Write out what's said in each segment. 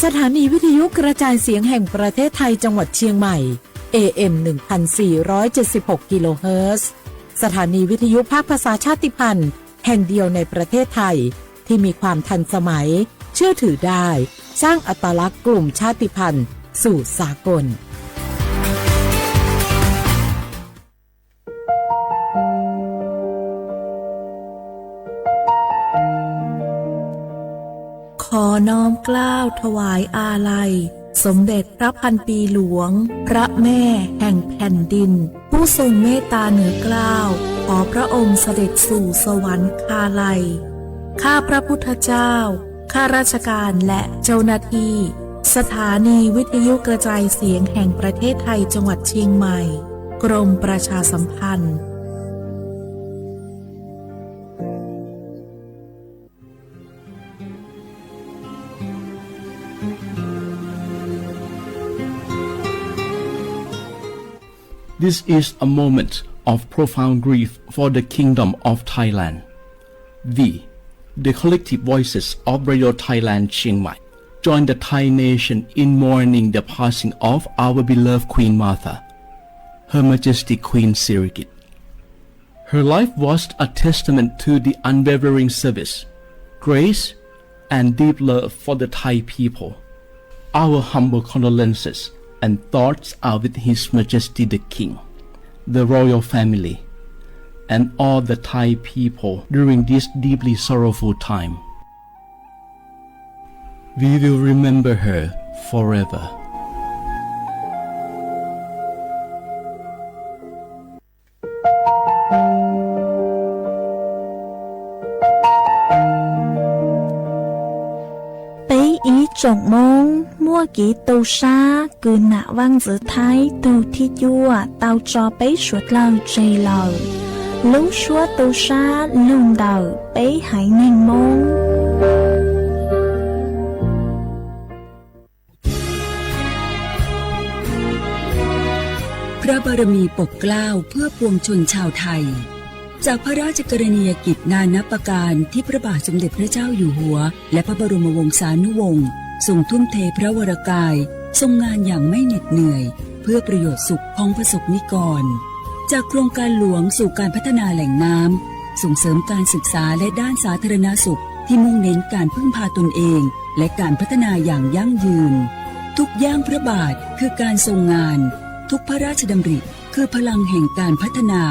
สถานีวิทยุกระจายเสียงแห่งประเทศไทยจังหวัดเชียงใหม่ เอ เอ็ม หนึ่งพันสี่ร้อยเจ็ดสิบหก กิโลเฮิรตซ์ สถานีวิทยุภาคภาษาชาติพันธุ์แห่งเดียวในประเทศไทย ที่มีความทันสมัย เชื่อถือได้ สร้างอัตลักษณ์กลุ่มชาติพันธุ์สู่สากล ขอน้อมเกล้าถวายอาลัย สมเด็จพระพันปีหลวง พระแม่แห่งแผ่นดิน ผู้ทรงเมตตาเหนือเกล้า ขอพระองค์เสด็จสู่สวรรคาลัย ข้าพระพุทธเจ้า ข้าราชการและเจ้าหน้าที่ สถานีวิทยุกระจายเสียงแห่งประเทศไทยจังหวัดเชียงใหม่ กรมประชาสัมพันธ์ This is a moment of profound grief for the Kingdom of Thailand. We, the collective voices of Radio Thailand Chiang Mai, join the Thai nation in mourning the passing of our beloved Queen Mother, Her Majesty Queen Sirikit. Her life was a testament to the unwavering service, grace, and deep love for the Thai people. Our humble condolences and thoughts are with His Majesty the King, the royal family, and all the Thai people during this deeply sorrowful time. We will remember her forever. Peb ib tsoom Moob, muaj kev tu sab kws nam vaaj ntxwv Thaib tug thib cuaj tau tso peb suav dlawg tseg lawm. Lub suab tu sab lug ntawm peb haiv neeg Moob. พระบารมีปกเกล้าเพื่อปวงชนชาวไทย จากพระราชกรณียกิจนานับประการที่พระบาทสมเด็จพระเจ้าอยู่หัว และพระบรมวงศานุวงศ์ทรงทุ่มเทพระวรกาย ทรงงานอย่างไม่เหน็ดเหนื่อย เพื่อประโยชน์สุขของประสบนิกร จากโครงการหลวงสู่การพัฒนาแหล่งน้ำ ส่งเสริมการศึกษาและด้านสาธารณสุขที่มุ่งเน้นการพึ่งพาตนเอง และการพัฒนาอย่างยั่งยืน ทุกย่างพระบาทคือการทรงงาน ทุกพระราชดำริคือพลังแห่งการพัฒนา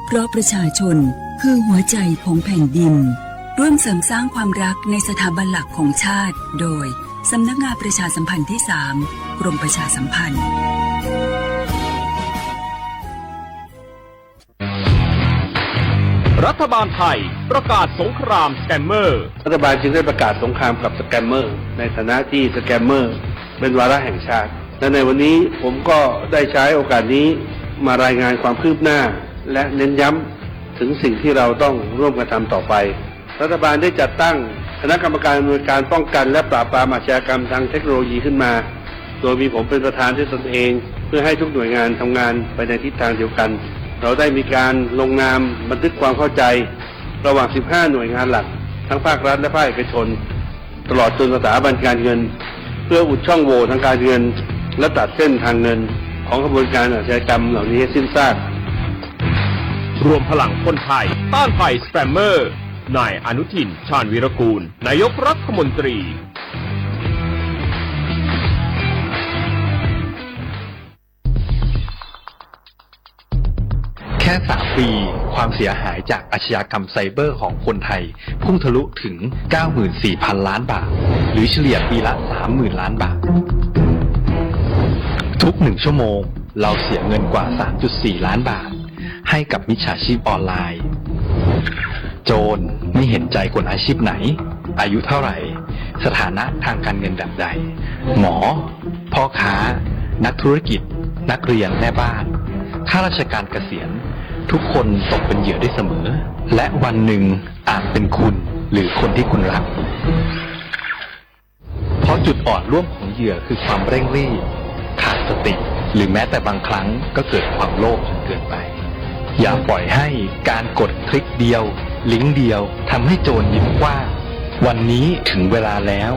เพราะประชาชนคือหัวใจของแผ่นดิน ร่วมเสริมสร้างความรักในสถาบันหลักของชาติ โดย สำนักงานประชาสัมพันธ์ที่สาม กรมประชาสัมพันธ์ รัฐบาลไทยประกาศสงครามสแกมเมอร์ รัฐบาลจึงได้ประกาศสงครามกับสแกมเมอร์ ในฐานะที่สแกมเมอร์เป็นวาระแห่งชาติ และในวันนี้ผมก็ได้ใช้โอกาสนี้มารายงานความคืบหน้า และเน้นย้ำถึงสิ่งที่เราต้องร่วมกันทำต่อไป รัฐบาลได้จัดตั้งคณะกรรมการอำนวยการป้องกันและปราบปรามอาชญากรรมทางเทคโนโลยีขึ้นมา โดยมีผมเป็นประธานด้วยตนเอง เพื่อให้ทุกหน่วยงานทำงานไปในทิศทางเดียวกัน เราได้มีการลงนามบันทึกความเข้าใจ ระหว่าง สิบห้า หน่วยงานหลัก ทั้งภาครัฐและภาคเอกชน ตลอดจนสถาบันการเงิน เพื่ออุดช่องโหว่ทางการเงิน และตัดเส้นทางเงินของขบวนการอาชญากรรมเหล่านี้ให้สิ้นซาก รวมพลังคนไทยต้านภัยสแกมเมอร์ นายอนุทิน ชาญวีรกูล นายกรัฐมนตรี แค่ สาม ปี ความเสียหายจากอาชญากรรมไซเบอร์ของคนไทย พุ่งทะลุถึง เก้าหมื่นสี่พันล้านบาท หรือเฉลี่ยปีละ สามหมื่นล้านบาท ทุกหนึ่งชั่วโมง เราเสียเงินกว่า สามจุดสี่ล้านบาท ให้กับมิจฉาชีพออนไลน์ โจรไม่เห็นใจคนอาชีพไหน อายุเท่าไหร่ สถานะทางการเงินแบบใด หมอ พ่อค้า นักธุรกิจ นักเรียน แม่บ้าน ข้าราชการเกษียณ ทุกคนตกเป็นเหยื่อได้เสมอ และวันหนึ่งอาจเป็นคุณหรือคนที่คุณรัก เพราะจุดอ่อนร่วมของเหยื่อคือความเร่งรีบ ขาดสติ หรือแม้แต่บางครั้งก็เกิดความโลภจนเกินไป อย่าปล่อยให้การกดคลิกเดียว ลิงก์เดียวทำให้โจรยิ้มกว้าง วันนี้ถึงเวลาแล้ว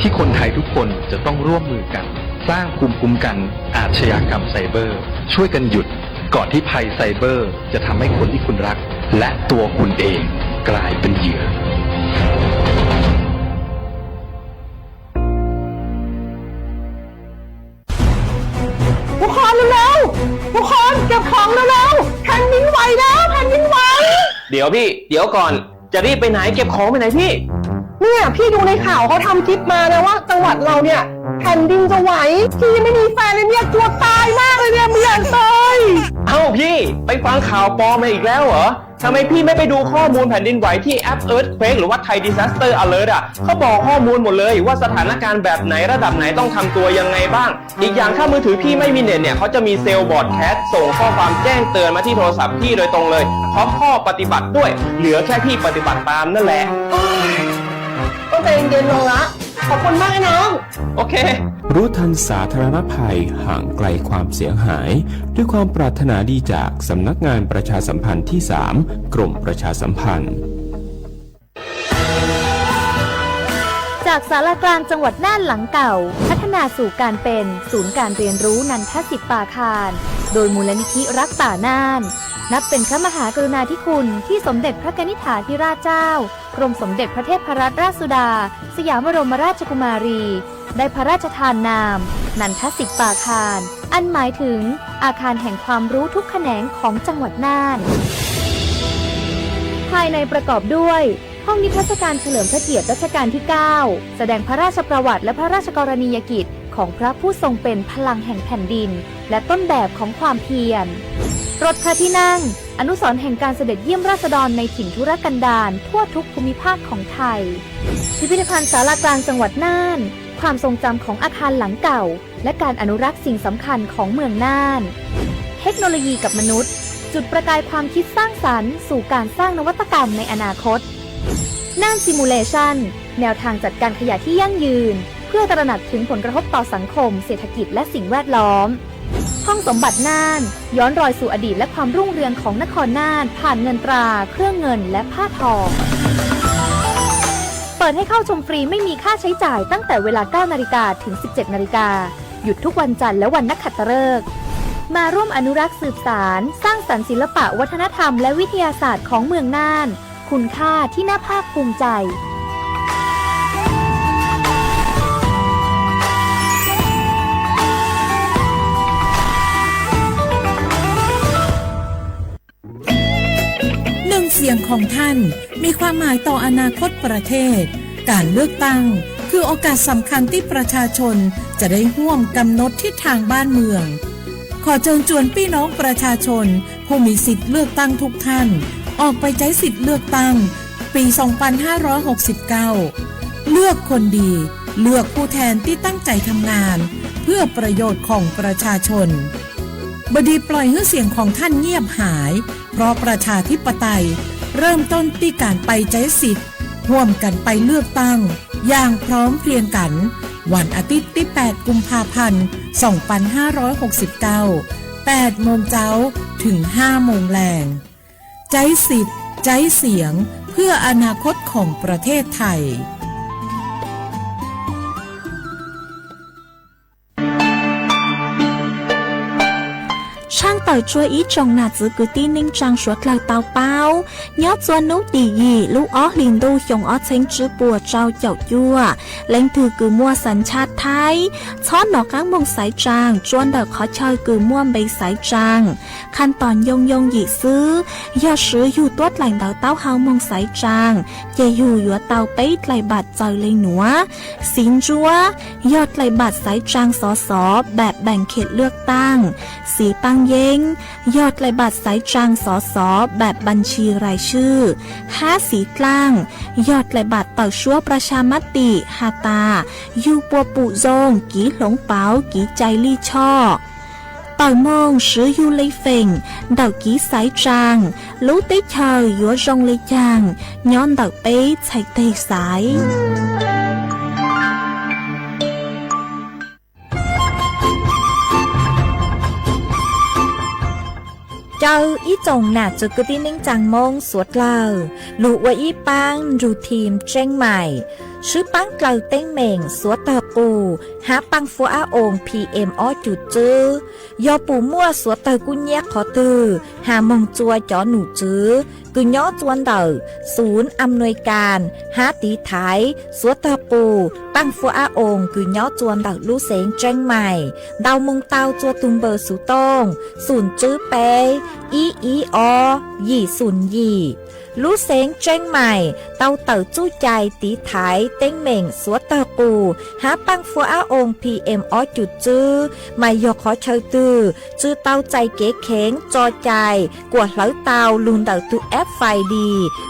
ที่คนไทยทุกคนจะต้องร่วมมือกัน สร้างภูมิคุ้มกันอาชญากรรมไซเบอร์ ช่วยกันหยุด ก่อนที่ภัยไซเบอร์จะทำให้คนที่คุณรัก และตัวคุณเองกลายเป็นเหยื่อ ทุกคนเร็วๆ ทุกคนเก็บของเร็วๆ แผ่นดินไหวแล้ว แผ่นดินไหว เดี๋ยวพี่ เดี๋ยวก่อน จะรีบไปไหน เก็บของไปไหนพี่ เนี่ย พี่ดูในข่าวเขาทำคลิปมานะว่าจังหวัดเราเนี่ยแผ่นดินจะไหว พี่ยังไม่มีแฟนเลยเนี่ย กลัวตายมากเลยเนี่ย ไม่อยากตาย เอ้าพี่ ไปฟังข่าวปลอมมาอีกแล้วเหรอ ทำไมพี่ไม่ไปดูข้อมูลแผ่นดินไหวที่แอป Earthquake หรือว่า Thai Disaster Alert อ่ะ เขาบอกข้อมูลหมดเลยว่าสถานการณ์แบบไหนระดับไหนต้องทำตัวยังไงบ้าง อีกอย่างถ้ามือถือพี่ไม่มีเน็ตเนี่ย เขาจะมีเซลล์ broadcast ส่งข้อความแจ้งเตือนมาที่โทรศัพท์พี่โดยตรงเลย พร้อมข้อปฏิบัติด้วย เหลือแค่พี่ปฏิบัติตามนั่นแหละ ก็ใจเย็นลงละ ขอบคุณมากนะน้อง โอเค รู้ทันสาธารณภัย ห่างไกลความเสียหาย ด้วยความปรารถนาดีจากสำนักงานประชาสัมพันธ์ที่สาม กรมประชาสัมพันธ์ จากศาลากลางจังหวัดน่านหลังเก่า พัฒนาสู่การเป็นศูนย์การเรียนรู้นันทสิทธิ์ปาคาร โดยมูลนิธิรักป่าน่าน นับเป็นพระมหากรุณาธิคุณที่สมเด็จพระกนิษฐาธิราชเจ้า กรมสมเด็จพระเทพรัตนราชสุดา สยามบรมราชกุมารี ได้พระราชทานนาม นันทสิทธิ์ปาคาร อันหมายถึงอาคารแห่งความรู้ทุกแขนงของจังหวัดน่าน ภายในประกอบด้วย ห้องนิทรรศการเฉลิมพระเกียรติรัชกาลที่เก้า แสดงพระราชประวัติและพระราชกรณียกิจของพระผู้ทรงเป็นพลังแห่งแผ่นดิน และต้นแบบของความเพียร รถพระที่นั่ง อนุสรณ์แห่งการเสด็จเยี่ยมราษฎรในถิ่นทุรกันดารทั่วทุกภูมิภาคของไทย พิพิธภัณฑ์ศาลากลางจังหวัดน่าน ความทรงจำของอาคารหลังเก่า และการอนุรักษ์สิ่งสำคัญของเมืองน่าน เทคโนโลยีกับมนุษย์ จุดประกายความคิดสร้างสรรค์สู่การสร้างนวัตกรรมในอนาคต น่าน Simulation แนวทางจัดการขยะที่ยั่งยืน เพื่อตระหนักถึงผลกระทบต่อสังคม เศรษฐกิจ และสิ่งแวดล้อม ห้องสมบัติน่าน ย้อนรอยสู่อดีตและความรุ่งเรืองของนครน่าน ผ่านเงินตรา เครื่องเงิน และผ้าทอ เปิดให้เข้าชมฟรีไม่มีค่าใช้จ่ายตั้งแต่เวลา เก้านาฬิกา ถึง สิบเจ็ดนาฬิกา หยุดทุกวันจันทร์และวันนักขัตฤกษ์ มาร่วมอนุรักษ์สืบสาน สร้างสรรค์ศิลปะวัฒนธรรมและวิทยาศาสตร์ของเมืองน่าน คุณค่าที่น่าภาคภูมิใจ หนึ่งเสียงของท่านมีความหมายต่ออนาคตประเทศ การเลือกตั้งคือโอกาสสำคัญที่ประชาชนจะได้ร่วมกำหนดทิศทางบ้านเมือง ขอเชิญชวนพี่น้องประชาชนผู้มีสิทธิ์เลือกตั้งทุกท่าน ออกไปใช้สิทธิ์เลือกตั้งปี สองพันห้าร้อยหกสิบเก้า เลือกคนดี เลือกผู้แทนที่ตั้งใจทำงาน เพื่อประโยชน์ของประชาชน บดีปล่อยให้เสียงของท่านเงียบหาย เพราะประชาธิปไตยเริ่มต้นที่การไปใช้สิทธิ์ ร่วมกันไปเลือกตั้ง อย่างพร้อมเพรียงกัน วันอาทิตย์ที่ แปด กุมภาพันธ์ สองพันห้าร้อยหกสิบเก้า แปดโมงเช้า ถึง ห้าโมงแลง ใช้สิทธิ์ ใช้เสียง เพื่ออนาคตของประเทศไทย Tshaaj tawm tsua ib tsoom nam txwv kwv tij neej tsaa suav dlawg tau paub, nyob txua nub tim yim lub ob hlis ntuj xyoo ob txheeb tsib puas rau caum cuaj, leej twg kws muaj xas tshaj Thaib, txhob nov qaab moog xaiv tsaa tsua ntawm qhov chaw kws muaj npe xaiv tsaa. Khas tom yoo yoo yim xwb, yog swv yug tuab dlaim ntawv taub hau moog xaiv tsaa, ces yug yuav tau peb dlaim npaam txawm le nuav: Xiv ntsuab, yog dlaim npaam xaiv tsaa xov xov npaam npaam kheem lwaj taaj. Xiv paaj yeeb, yog dlaim npaam xaiv tsaa xov xov npaam npaam ntshis rais swj. Hab xiv dlaaj, yog dlaim npaam tawm suab pras has mab tim has tas, yug puas pum zoo, kiv hloov pauv, kiv cai lij choj. Tawm moog swv yug le feem, ntawm kiv xaiv tsaa, lub teb chaws yuav zoo le caag, nyob ntawm peb txhais teg xaiv. Caw ib tsoom nam txwv kwv tij neej tsaa Moob suav dlawg lug ua ib paab nrug thim tseeb maim. Swb paab dlaws teeb meem xuav tawg qus hab paaj fuab ab oos P M ob cum tswb. Yog pum muaj xuav tawg kub nyab qhov twg has moog tsua cov num tswv kws nyob tsua ntawm xunv am nuis kas hab tiv thaiv xuav tawg qus paaj fuab ab oos kws nyob tsua ntawm lub xeev Tseeb Mais ntau moog tau tsua tug npawb xuv tooj xum tswb peb ib ib ob yim xum yim. Lub xeev Tseeb Mais tau tawm txuj cai tiv thaiv teeb meem xuav tawg qus hab paaj fuab ab oos P M ob cum tswb, mas yog qhov chaw twg tsi tau txais kev kheev tso cai kuas hlawv tau lug ntawm tug F F I D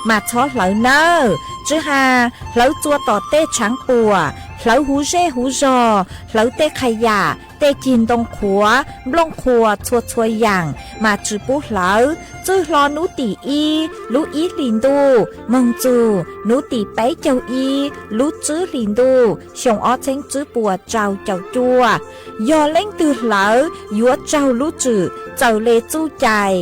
mas txhob hlawv nawb. Tsi has hlawv tsua tom tej tshaav puam, hlawv huv zej huv zog, hlawv tej qha yam, tej cig ntoo qhuav, nplooj qhuas txhua txhua yaam mas tsi pub hlawv. Txwj hlo nub tim ib lub ib hlis ntuj moog txug nub tim peb caug ib lub tswb hlis ntuj xyoo ob txheeb tswb puas rau caum cuaj, yog leej twg hlawv yuav raug lub tswm txawm le txuj cai.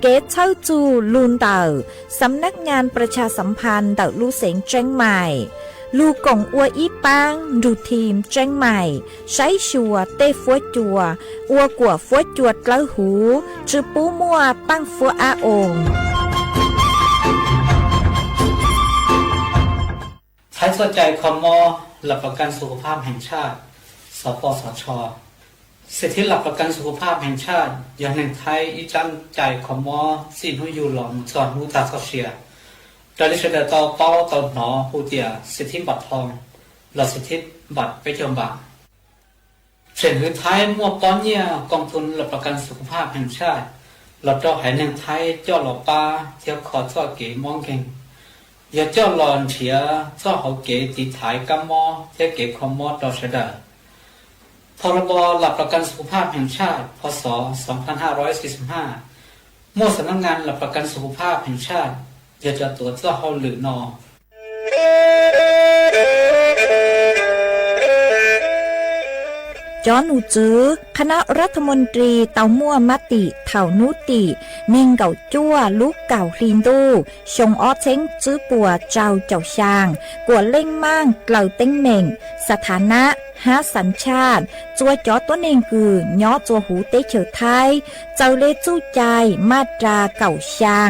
Kev txhawb txug lug ntawm Xam nab ngaa pras tshas xam phas ntawm lub xeev Tseeb Mais, lug koom ua ib paab nrug thim Tseeb Mais saib xyuas tej fuab cua, ua kuam fuab cua dlawb huv, tsi pub muaj paaj fuab ab oos. Thaib txoj cai kho mob หลักประกันสุขภาพแห่งชาติ สปสช. สิทธิหลักประกันสุขภาพแห่งชาติ yog neeg Thaib ib tsab cai kho mob txij hnub yug los mus txog hnub tag txoj sia, raws li sawv daws tau paub tau hnov hu tias สิทธิบัตรทอง los สิทธิบัตร peb caug npam. Tseem hwv Thaib muaj pob nyiaj กองทุนหลักประกันสุขภาพแห่งชาติ los rau haiv neeg Thaib coj los pab thiab kho txoj kev mob nkeeg, yog coj los nrhiav txoj hauv kev tiv thaiv kab mob thiab kev kho mob rau sawv daws. พรบหลักประกันสุขภาพแห่งชาติ พ.ศ. สองพันห้าร้อยสี่สิบห้า muaj สำนักงานหลักประกันสุขภาพแห่งชาติ yog cov tuav txoj hauj lwm no. Cov num tswv คณะรัฐมนตรี tau muaj mab tim thaum nub tim neeg nkaum cuaj lub kaum hli ntuj xyoo ob txheeb tswb puas rau caum xyaa kuas leej maaj dlaws teeb meem สถานะ hab สัญชาติ tsua cov tuab neeg kws nyob tsua huv teb chaws Thaib txawm le txuj cai maj ras kaum xyaa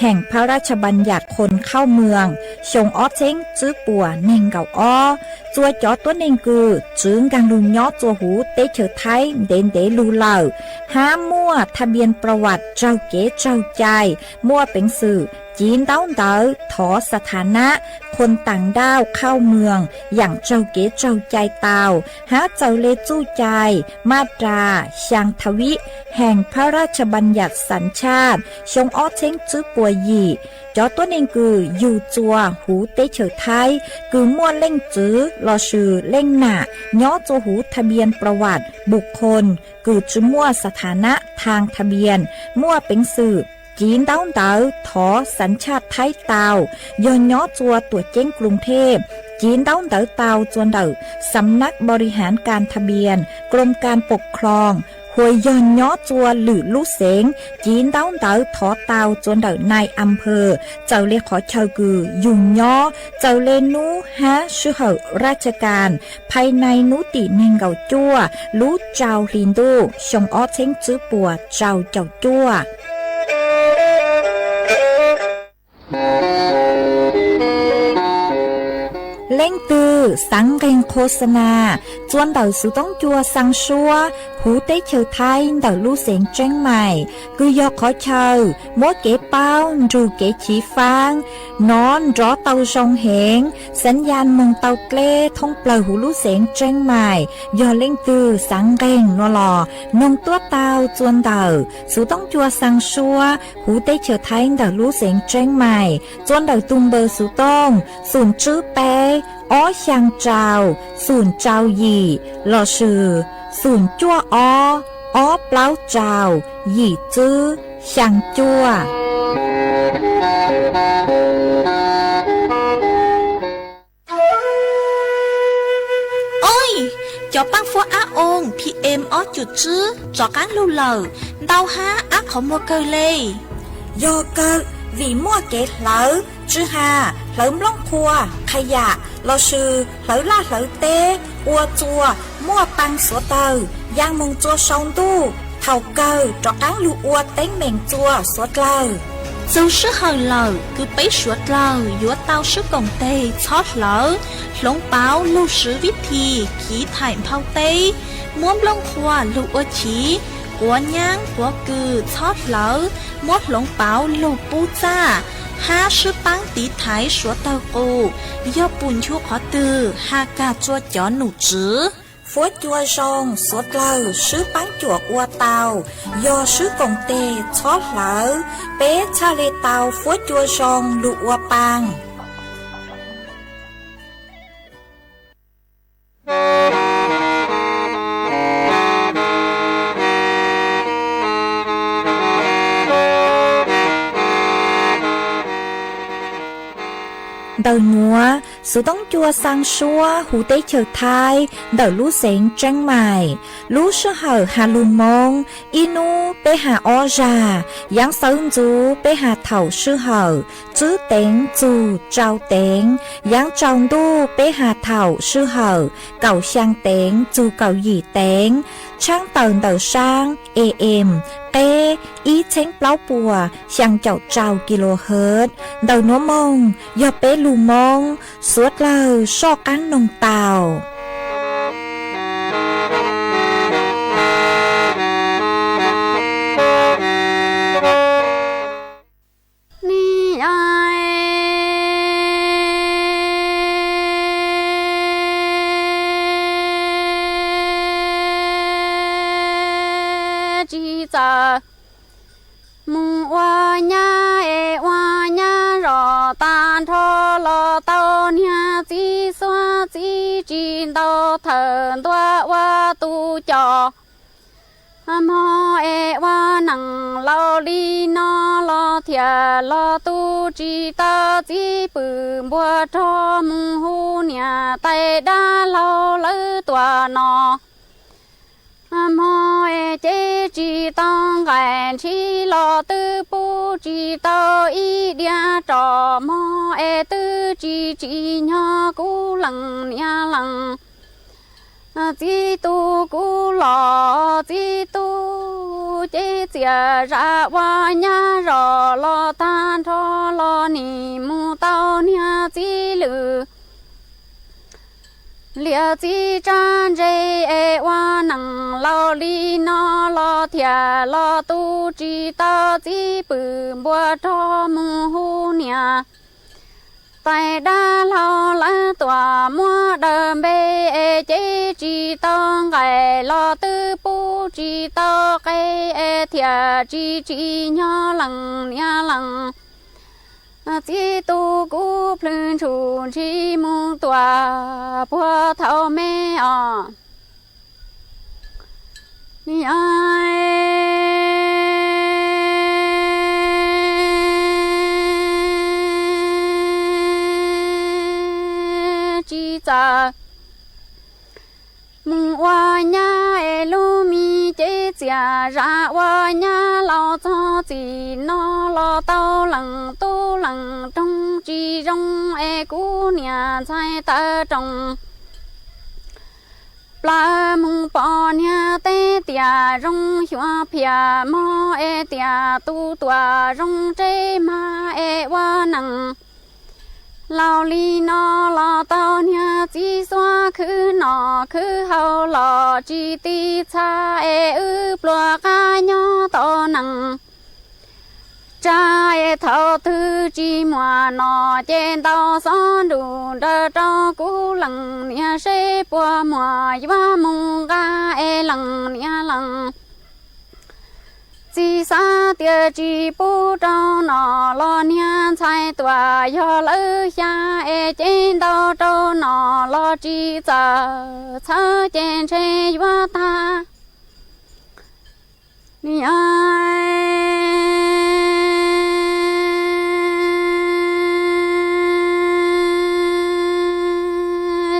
แห่งพระราชบัญญัติคนเข้าเมือง xyoo ob txheeb tswb puas neeg nkaum ob. Tsua cov tuab neeg kws tswv nkaag lug nyob tsua huv teb chaws Thaib ntev ntev lug lawm, hab muaj ทะเบียนประวัติ raug kev tsaug cai, muaj peev xwm civ ntaub ntawv thov สถานะ คนต่างด้าวเข้าเมือง yaam raug kev tsaug cai tau, hab txawm le txuj cai maj ras xyaa tha vib แห่งพระราชบัญญัติสัญชาติ xyoo ob txheeb tswb puas yim. Cov tuab neeg kws yug tsua huv teb chaws Thaib kws muaj leej txwv lossis leej nam nyob tsua huv ทะเบียนประวัติบุคคล kws tsi muaj สถานะทางทะเบียน muaj peev xwm civ ntaub ntawv thov สัญชาติไทย tau, yog nyob tsua tuam ceeb Kloos Thej, civ ntaub ntawv tau tsua ntawm สำนักบริหารการทะเบียน กรมการปกครอง hos yog nyob tsua lwm lub xeev, civ ntaub ntawv thov tau tsua ntawm นายอำเภอ txawm le qhov chaw kws yug nyob, txawm le nub hab sij hawm ราชการ ภายใน nub tim neeg nkaum cuaj lub rau hli ntuj xyoo ob txheeb tswb puas rau caum cuaj. Leej twg xaav nqeeg โฆษณา tsua ntawm xuv toob cua xaa suab huv teb chaws Thaib ntawm lub xeev Tseeb Mais, kws yog qhov chaw muab kev paub nrug kev chiv faab, nov nrov tau zoo heev, xaav yaj moog tau dleb thoob plawg huv lub xeev Tseeb Mais. Yog leej twg xaav nqeeg no los noog tuab tau tsua ntawm xuv toob cua xaa suab huv teb chaws Thaib ntawm lub xeev Tseeb Mais, tsua ntawm tug npawb xuv tooj xum tswb peb ob xyaa rau xum rau yim lossis xum cuaj ob ob plaub rau yim tswb xyaa cuaj. Oj, cov paaj fuab ab oo P M ob cum tswb rov qaab lug lawm, ntau hab ab qhov muag kawg le. Yog kawg, vim muaj kev hlawv, tsi has hlawv nplooj qhuas, qha yam, los sis hlawv laj hlawv teb, ua txuas, muaj paa xuav dlawg, yaa moog txua sau ntuj, thaum kawg rov qaab lug ua teeb meem txua xuav dlawg. Txug sij hawm lawm kws peb suav dlawg yuav tau swb koom teg txhob hlawv, hloov pauv lug swv vib thi khiv thaim nphau teb, muab nplooj qhuav lug ua chiv, quav nyaab quav kws txhob hlawv, muab hloov pauv lug pub txaj, hab swb paab tiv thaiv suav dlawg qus, yog pum nchu qhov twg has kag txua cov num tswv. Fuab cua zoo xuav dlawg swb paab cuam ua tau, yog swb koom teg txhob hlawv, peb txhaj le tau fuab cua zoo lug ua paa. Ntawm nuav, xuv toob cua xaa suab huv teb chaws Thaib ntawm lub xeev Tseeb Maim. Lub sij hawm has lug Moob, ib nub peb has ob zag, yaav xawv ntxuv peb has thaum sij hawm tswb teev txug tsau teev, yaav tsaus ntuj peb has thaum sij hawm kaum xyaa teev txug kaum yim teev, tshaab tawm ntawm saab A M qeb ib txheeb plaub puas xyaa caum rau kilohertz. Ntawm nuav moog yog peb lug Moob, xuav dlawg soj qaab noog tau. Tsis txawm mus ua nyab es ua nyab zog tag nrho los tau niag txiv xuab txiv tsis ntau thawm ntua ua tus coj. Hmo es ua neej laus li no los thiaj los tu tsis tau txiv pwm npua rog mus hu niam tais dab laug lawv tuaj no. Hmo es cev tsis tau nqaij nrhiv los twb pub tsis tau ib diav roj, hmo es twb tsis tsim nyog kuv leej niam leej txiv tub kuv los txiv tub cev txiaj zam ua nyab zog los tag nrho los nim mus tau niag txiv lwm liam txiv tsab ntse es ua neej laus li no los thiaj los tu tsis tau txiv pwm npua rog mus hu niam tais dab laug lawv tuaj muab daws npe es cev tsis tau nqaij los twb pub tsis tau qe es thiaj tsis tsim nyog leej niam leej txiv tub kuv plhws ntshum ntshis mus tuaj puag thaum me os. Tsis txawm mus ua nyab es lub me cev txiaj zam ua nyab laus txog txij no los tau leej tub leej roog tsis zoo es kuv niam ntxhais tawv rooj plaws mus pom niag teb tiaj zoo xyuas phiaj mog es tiaj tus tuaj zoo tseb mag es ua neej laus li no los tau niag txiv xuab khwv noj khwv haus los tsis tiv txha es wb pluas qab nyob tau neej tsa es thaum twg tsis muaj noj ces ntaus xob nruj nrawm rau kuv leej niam seb puas muaj yuav mus nqa es leej niam leej txiv xav tias tsis pub rau noj los niag ntxhais tuaj yog lawv xya es cev ntaus rau noj los tsis txawj txhawj ces ntshe yuav tag.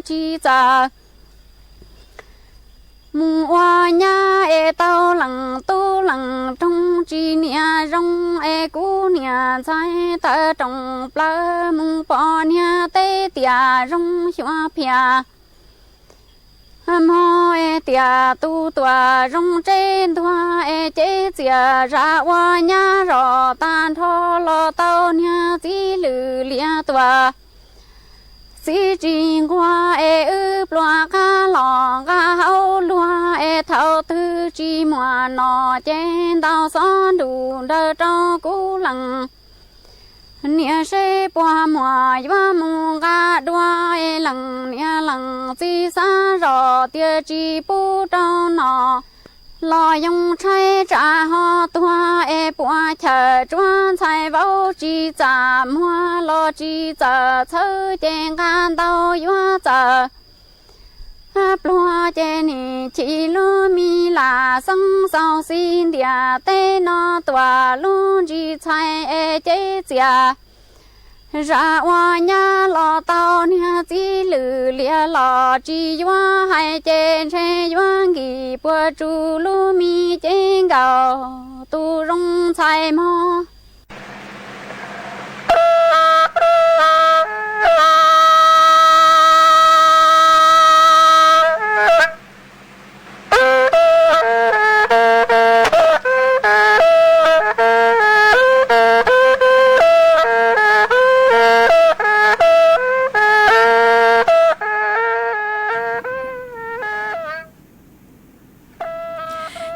Tsis txawj mus ua nyab es tau leej tub leej roog tsis niaj zoo es kuv niam ntxhais tawv rooj plaws mus pom niag teb tias zoo xyuas phiaj mog es tias tus tuam zoo tseb ntuag es cev txias zam ua nyab zom tag nrho los tau niag txiv lwm lias tuam. Txiv tsis nquag es wb pluas qab los nqa hauv luag es thaum twg tsis muaj no ces ntaus xob nrus nraws rau kuv lees. Niam seb puas muaj yuav mus nqa dua es lees niam lees txiv xav zom tias tsis pub rau no los yoo tshaib tsam ho tuag es puas chawm tsuab ntxhais vauv tsis txam muag los tsis txawm txhawb ces nqa ntau yuav txawm pluag ces nim chim lub me lam xeeb xaus xi ntiam teb no tuam lub ntsis txhais es cev txias zam ua nyab los tau niag txiv lwm lias los tsis yuav hais ces ntshe yuav nkim puas tsuj lub me cev nkaus tus zoo ntxhais mog.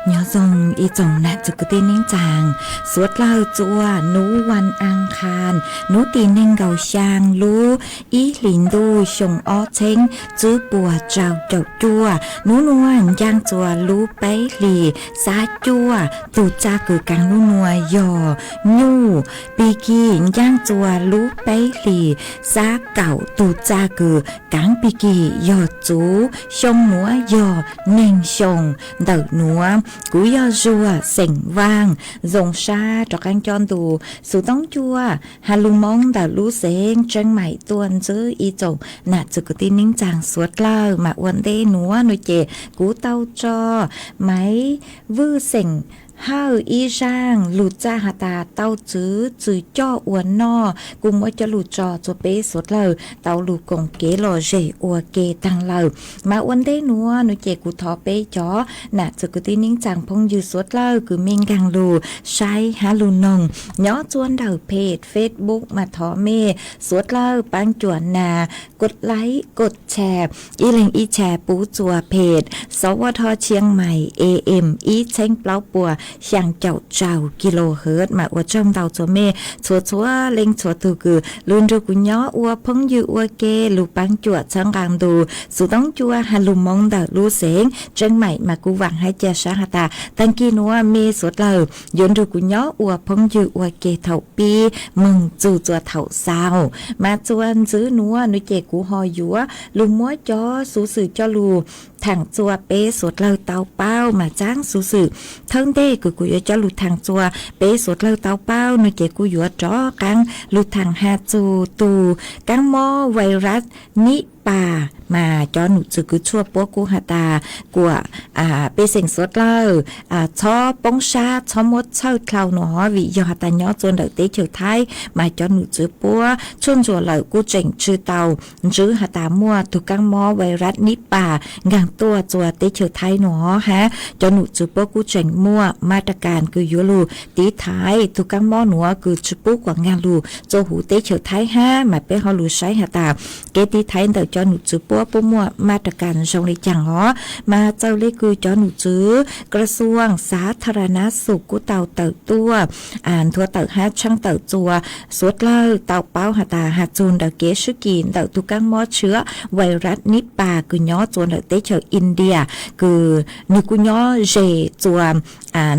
Nyob zoo ib tsoom nam txiv kwv tij neej tsaa, suav dlawg txua nub vas as khas nub tim neeg nkaum xyaa lub ib hlis ntuj xyoo ob txheeb tsib puas rau caum cuaj. Nub nua ncaaj txua lub peb hlis xab cuaj, tug txaj kws kaav nub nua yog nyuj. Pig kig ncaaj txua lub peb hlis xab kaum, tug txaj kws kaav pig kig yog txuv. Xyoo nuav yog neeg xyoo ntawm nuav. Kuv yog Zuag xeem Vaaj, zoo sab rov qaab coj ntu xov tooj cua has lug Moob ntawm lub xeev Tseeb Maim tuaj ntsib ib tsoom nam txiv kwv tij neej tsaa suav dlawg. Mas ua ntej nuav nua ces kuv tau tso Maiv Vwj xeem Hawj ib zaaj lug txaj has tas tau txwv txwm coj ua noj, kuj muab coj lug tso txug peb suav dlawg tau lug koom kev lom zem ua ke taag lawm. Mas ua ntej nuav nua ces kuv thov peb cov nam txiv kwv tij neej tsaa phooj ywg suav dlawg kws mej nkaag lug saib hab lug noog nyob txua ntawm peg Facebook mas thov mej suav dlawg paab cuam nas kod like kod share, ib leeg ib share pub txua peg Xov Vaj Dhoj Tshiab Mais A M ib txheeb plaub puas xyaa caum rau kilohertz. Mas ua tsaug ntau txua mej txhua txhua leej txhua tug kws lug nrug kuv nyob ua phooj ywg ua ke lug paab cuam txhawb nqaa ntu xov tooj cua has lug Moob ntawm lub xeev Tseeb Maim. Mas kuv vaam hab ca sab has tas taag kis nuav mej suav dlawg yuav nrug kuv nyob ua phooj ywg ua ke thaum pib moog txug txua thaum xaus. Mas txua ntxiv nuav nua ces kuv ho yuav lug muab cov xuv xwm coj lug thaam txua peb suav dlawg tau paub. Mas txaaj xuv xwm thawj ntej kws kuv yuav coj lug thaam txua peb suav dlawg tau paub nua ces kuj yuav rov qaab lug thaam has txug tug kaab mob vais ras nib pas. Mas cov num txwv kws tshuaj puab kuj has tas kuam pej xeem suav dlawg txhob poob sab txhob muab txhawj dlhau nua hov, vim yog has tas nyob txua ntawm teb chaws Thaib mas cov num txwv puab tshuaj ntsuam lawm kuj tseem tsi tau ntsib has tas muaj tug kaab mob vais ras nib pas nkaag tuaj txua teb chaws Thaib nua hov hab. Cov num txwv puab kuj tseem muaj mab ra kas kws yuav lug tiv thaiv tug kaab mob nuav kws tsi pub kuam nkaag lug txua huv teb chaws Thaib hab. Mas peb ho lug saib has tas kev tiv thaiv ntawm cov num txwv puab puab muaj mab ra kas zoo le caag hov. Mas txawm le kws cov num txwv ກະຊວງສາທາລະນະສຸກ kuj tau tawm tuaj nthuav tawm hab tshaaj tawm txua suav dlawg tau paub has tas has txug ntawm kev swb kis ntawm tug kaab mob tshwv vais ras nib pas kws nyob txua ntawm teb chaws India kws nwg kuj nyob ze txua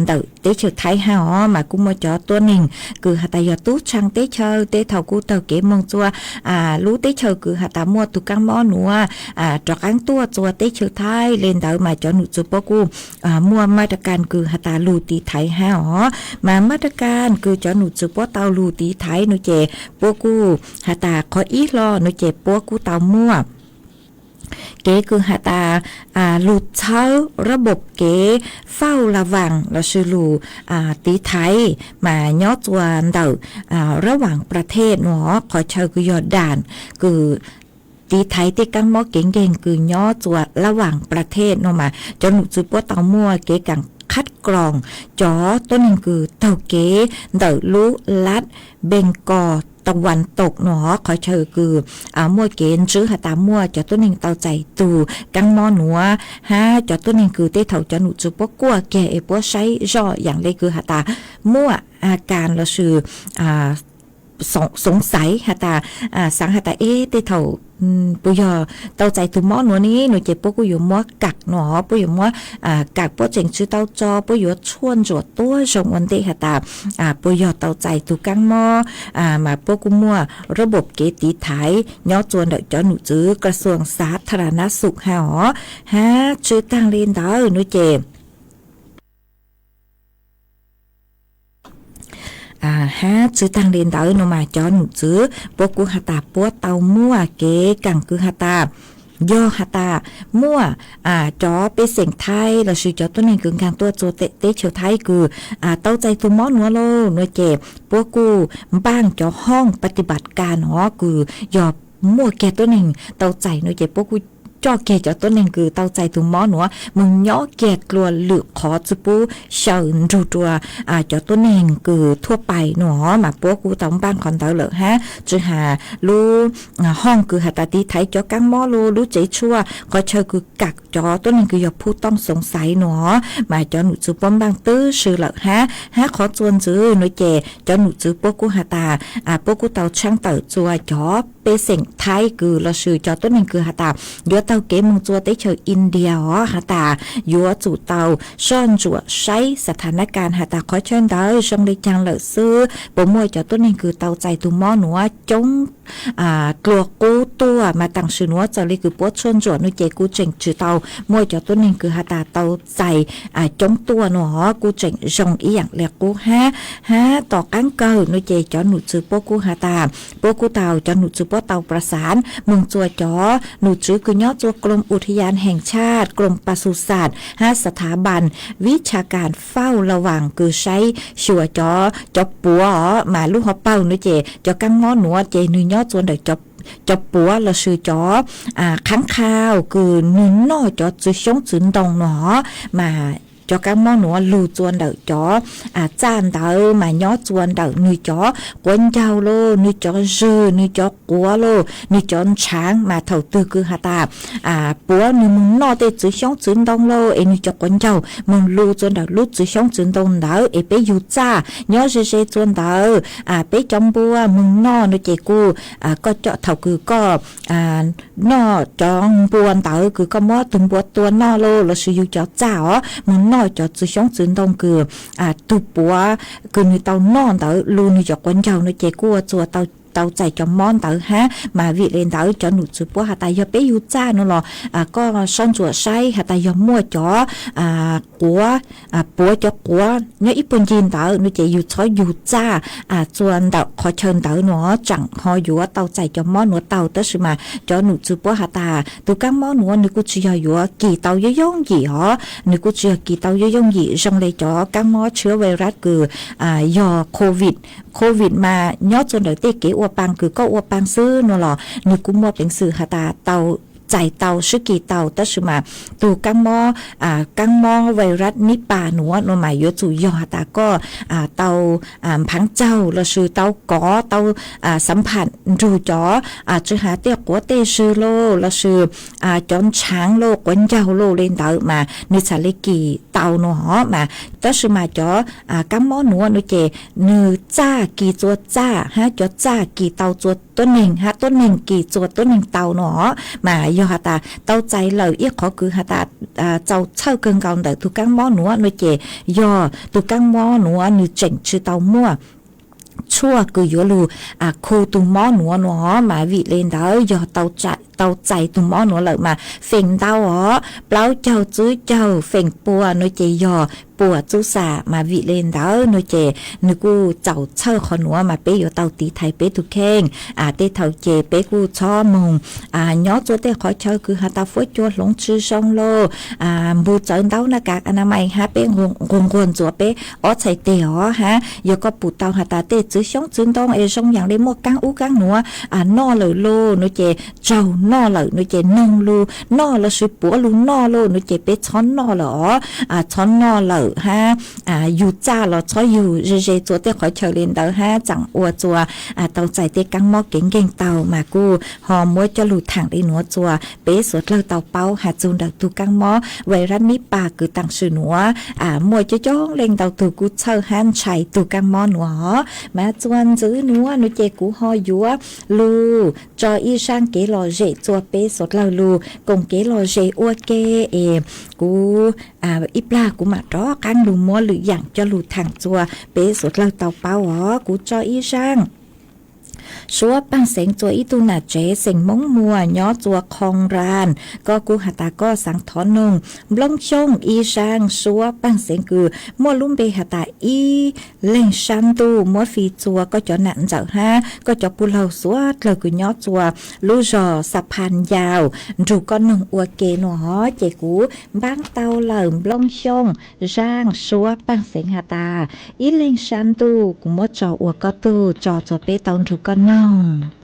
ntawm teb chaws Thaib hab os. Mas kuj muaj cov tuab neeg kws has tas yog tub tshaaj teb chaws tej thaum kuj taug kev moog txua lub teb chaws kws has tas muaj tug kaab mob nuav rov qaab tuaj txua teb chaws Thaib. Le ntawd mas cov num txwv puab kuj muaj mab ra kas kws has tas lug tiv thaiv hab os. Mas mab ra kas kws cov num txwv puab tau lug tiv thaiv nua ces puab kuj has tas qhov ib hlo nua ces puab kuj tau muaj kev kws has tas lug txhawb ລະບົບເກັບເຝົ້າລະວັງ lossis lug tiv thaiv mas nyob txua ntawm ລະຫວ່າງປະເທດ nua hov, qhov chaw kws yog đàn kws tiv thaiv tej kaab mob kev nkeeg kws nyob txua lav vaam pla thej no mas cov num txwv puab tau muaj kev kaam khab kroos cov tuab neeg kws taug kev ntawm lub lab Bees Kos Tawv Vas Taum no, qhov chaw kws muaj kev ntswb has tas muaj cov tuab neeg tau txais tug kaab mob nuav, hab cov tuab neeg kws tej thaum cov num txwv puab kuaj kiag es puab saib zoj yaam le kws has tas muaj a kas lossis xoov xaiv has tas, xaav has tas eb tej thaum puas yog tau txais tug mob nuav ne no ces puab kuj yuav muab kam no, puab yuav muab kam, puab tseem tsi tau tso, puab yuav tshuaj ntsuam tuab zoo ua ntej has tas puas yog tau txais tug kaab mob, mas puab kuj muaj rab npom kev tiv thaiv nyob txua ntawm cov num txwv kas xuas xav thara nab xum hab os. Hab tsi taag le ntawd no ces hab tsi taag le ntawd no mas cov num txwv puab kuj has tas puab tau muaj kev kaam kws has tas yog has tas muaj cov pej xeem Thaib lossis cov tuab neeg kws nkaag tuaj txua teb chaws Thaib kws tau txais tug mob nuav lauj no ces puab kuj npaaj cov hoob pa ti pas kas no kws yog muaj kiag tuab neeg tau txais no ces puab kuj coj kiag cov tuab neeg kws tau txais tug mob nuav moog nyob kiag dlua lwm qhov tsi pub xyaw nrug rua cov tuab neeg kws thuab pais no mas puab kuj tau npaaj qhov ntawd lawm hab tsi has lub hoob kws has tas tiv thaiv cov kaab mob lub tsev tshuaj, qhov chaw kws kam cov tuab neeg kws yog phuv tooj xoov xaiv no mas cov num txwv puab npaaj tub si lawm hab. Hab qhov txuas ntxiv no ces cov num txwv puab kuj has tas puab kuj tau tshaab tawm txua cov pej xeem Thaib kws lossis cov tuab neeg kws has tas yuav taug kev moog txua teb chaws India os has tas yuav tsum tau soj ntsuam saib xav thas nab kas has tas qhov chaw ntawd zoo le caag lawm xwb, puas muaj cov tuab neeg kws tau txais tug mob nuav coob dlua qub tuaj mas taam sim nuav txawm le kws puab tshuaj ntsuam no ces kuj tseem tsi tau muaj cov tuab neeg kws has tas tau txais coob tuaj no kuj tseem zoo ib yaam le qub hab. Hab tom qaab kawg no ces cov num txwv puab kuj has tas puab kuj tau cov num txwv puab tau pla xaav moog txua cov num txwv kws nyob txua กรมอุทยานแห่งชาติ กรมปศุสัตว์ habสถาบันวิชาการเฝ้าระวัง kws saib xyuas cov puav os mas lub hauv paug no ces cov kaab mob nuav ces nwg nyob txua ntawm cov puav lossis cov khaab khau kws nwg noj cov txwv xyoob txwv ntoo no mas cov kaab mob nuav lug txua ntawm cov txaj ntawd mas nyob txua ntawm nwg cov quav ncaug lauj, nwg cov zwg, nwg cov quav lauj, nwg cov ntshaav mas thaum twg kws has tas puav nwg moog noj tej txwv xyoob txwv ntoo lauj es nwg cov quav ncaug moog lug txua ntawm lub txwv xyoob txwv ntoo ntawd es peb yug txaj nyob ze ze txua ntawd, peb cov npua moog noj no ces kuj koj coj thaum kws koj noj cov npua ntawd kws koj muab tug npua tua noj lauj lossis yug cov txaj os moog noj cov txwv xyoob txwv ntoo kws tug puav kws nwg tau noj ntawd lug nwg cov quav ncaug no ces kuj ua txua tau txais cov mob ntawd hab. Mas vim le ntawd cov num txwv puab has tas yog peb yug txaj no los koj soj ntsuam saib has tas yog muaj cov quav, puav cov quav nyob ib puag ncig ntawd no ces yug txhob yug txaj txua ntawm qhov chaw ntawd no tseem ho yuav tau txais cov mob nuav tau. Tab sis mas cov num txwv puab has tas tug kaab mob nuav nwg kuj tsi yog yuav kis tau yooj yooj yim os, nwg kuj tsi yog kis tau yooj yooj yim zoo le cov kaab mob tshwv vais ras kws yog covid, covid mas nyob txua ntawm tej kev ua paa kws koj ua paa xwb no los nwg kuj muaj peev xwm has tas tau txais tau sib kis tau. Tab sis mas tug kaab mob, kaab mob vais ras nib pas nuav no mas yuav tsum yog has tas koj tau nphav txaug lossis tau kov tau xav pham nrug cov tsi has tej quav tej zwg lauj lossis cov ntshaav lauj quav ncaug lauj le ntawd mas nwg txhad le kis tau no hov mas. Tab sis mas cov kaab mob nuav no ces nwg txaj kis txua txaj hab cov txaj kis tau txua tuab neeg hab tuab neeg kis txua tuab neeg tau no hov mas yog has tas tau txais lawm ib qhov kws has tas txaus txhawj kawg nkaus ntawm tug kaab mob nuav no ces yog tug kaab mob nuav nwg tseem tsi tau muaj tshuaj kws yuav lug khu tug mob nuav no hov mas vim le ntawd yog tau txais tug mob nuav lawm mas feem ntau os plaub caug tsib caug feem pua no ces yog puam txuj xam mas vim le ntawd no ces nwg kuj txaus txhawj qhov nuav mas peb yuav tau tiv thaiv peb tug kheej. Tej thaum ces peb kuj txhob moog nyob txua tej qhov chaw kws has tas fuab cua hloov tsi zoo lauj, npug txawv ntaub naj kas a na mais hab peb nquag nquag ntxuav peb ob txhais teg hov hab yog koj pum tau has tas tej txwv coob txwv ntoo es zoo yam li muaj kaab ub kaab nuav noj lawm lauj no ces tsaug, noj lawm no ces noog lug noj lossis puav lug noj lauj no ces peb txhob noj lawm os, txhob noj lawm hab yug txaj los txhob yug ze ze txua tej qhov chaw li ntawd hab tseem ua txua tau txais tej kaab mob kev nkeeg tau mas kuj ho muab coj lug thaam li nuav txua peb suav dlawg tau paub has txug ntawm tug kaab mob vais rab nib pas kws taam sim nuav muaj coob coob leej ntau tug kuj txhawj hab ntshai tug kaab mob nuav os. Mas txua ntxiv nuav no ces kuv ho yuav lug tso ib zaaj kev lom zem txua peb suav dlawg lug koom kev lom zem ua ke es kuv ib plag kuv mam rov qaab lug muab lwm yaam coj lug thaam txua peb suav dlawg tau paub os. Kuv tso ib zaaj suab paaj xeev txua ib tug nam tsev xeem Moob Muas nyob txua Qhoo Ran, koj kuj has tas koj xaav thov noog Nplooj Xyooj ib zaaj suab paaj xeev kws muaj lub npe has tas ib leeg sab ntuj muab fi txua koj cov nam ntxawm hab koj cov puj laug suav dlawg kws nyob txua lub zog Xa Pha Yau nrug koj noog ua ke nuav os. Ces kuv npaab tau lawm Nplooj Xyooj zaaj suab paaj xeev has tas ib leeg sab ntuj kuv muab tso ua koj tug tso txua peb tau nrug koj noog.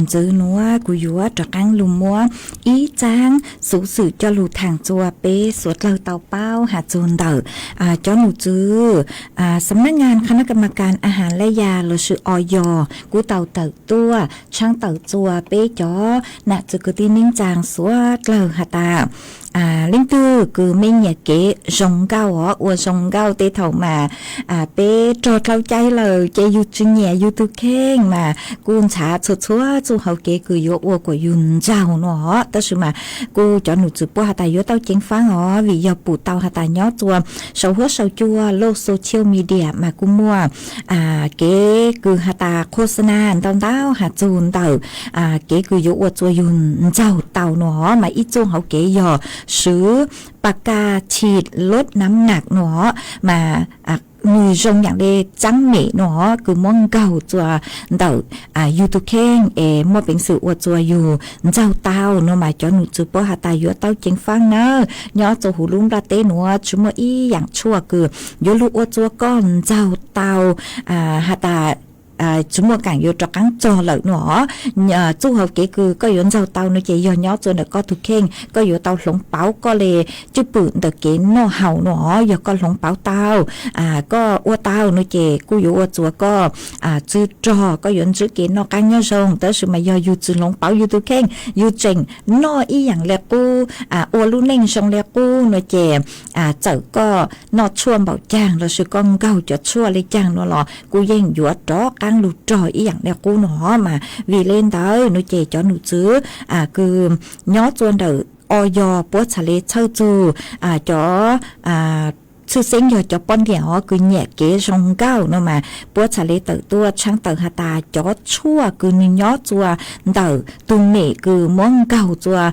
Ntxwv nuav kuv yuav rov qaab lug muab ib tsaab xuv xwm coj lug thaam txug peb suav dlawg tau paub has txug ntawm cov num txwv, xam nab ngas kha nab kam mas kas a has lab yas lossis o yos kuj tau tawm tuaj tshaab tawm txug peb cov nam txwv kwv tij neej tsaa suav dlawg has tas leej twg kws mej nyiam kev zoo nkauj os, ua zoo nkauj tej thaum mas peb rog dlhau cai lawm ces yug tsi nyiam yug tug kheej mas kuj ntxhaav txhua txhua txuj hauv kev kws yuav ua kuas yug ntxaug nua os. Tab sis mas kuj cov num txwv puab has tas yuav tau ceev faab os, vim yog pum tau has tas nyob txua sau huab sau cua loj social media mas kuj muaj kev kws has tas khos nas ntau ntau has txug ntawm kev kws yuav ua txua yug ntxaug tau nua os. Mas ib txuj hauv kev yog swv pas kas thij lub nab nam nua os, mas nwg zoo yaam le tsaab mem nua os, kws muab nkaug txua ntawm yug tug kheej es muaj peev xwm ua txua yug ntxaug tau nua mas cov num txwv puab has tas yuav tau ceev faab nawb. Nyob txua huv lub nplaj teb nuav tsi muaj ib yaam tshuaj kws yuav lug ua txua koj ntxaug tau has tas tsi muaj kaam yuav rov qaab txog lawm nua os. Txuj hauv kev kws koj yuav ntxaug tau nua ces yog nyob txua ntawm koj tug kheej, koj yuav tau hloov pauv koj le cwj pwm ntawm kev noj haus nua os. Yog koj hloov pauv tau, koj ua tau nua ces kuj yuav ua txua koj tsi rog, koj yuav ntsib kev noj qaab nyob zoo. Tab sis mas yog yug tsi hloov pauv yug tug kheej, yug tseem noj ib yaam le qub, ua lub neej zoo le qub nua ces txawm koj noj tshuaj npaum caag lossis koj nkaug cov tshuaj le caag nua los kuj yeej yuav rov qaab lug rog ib yaam le qub nua os. Mas vim le ntawd nua ces cov num txwv kws nyob txua ntawm o yos puab txhad le txhawj txug cov tshwj xeeb yog cov poj niam os kws nyiam kev zoo nkauj nua mas puab txhad le tawm tuaj tshaab tawm has tas cov tshuaj kws nwg nyob txua ntawm tug mem kws muab nkaug txua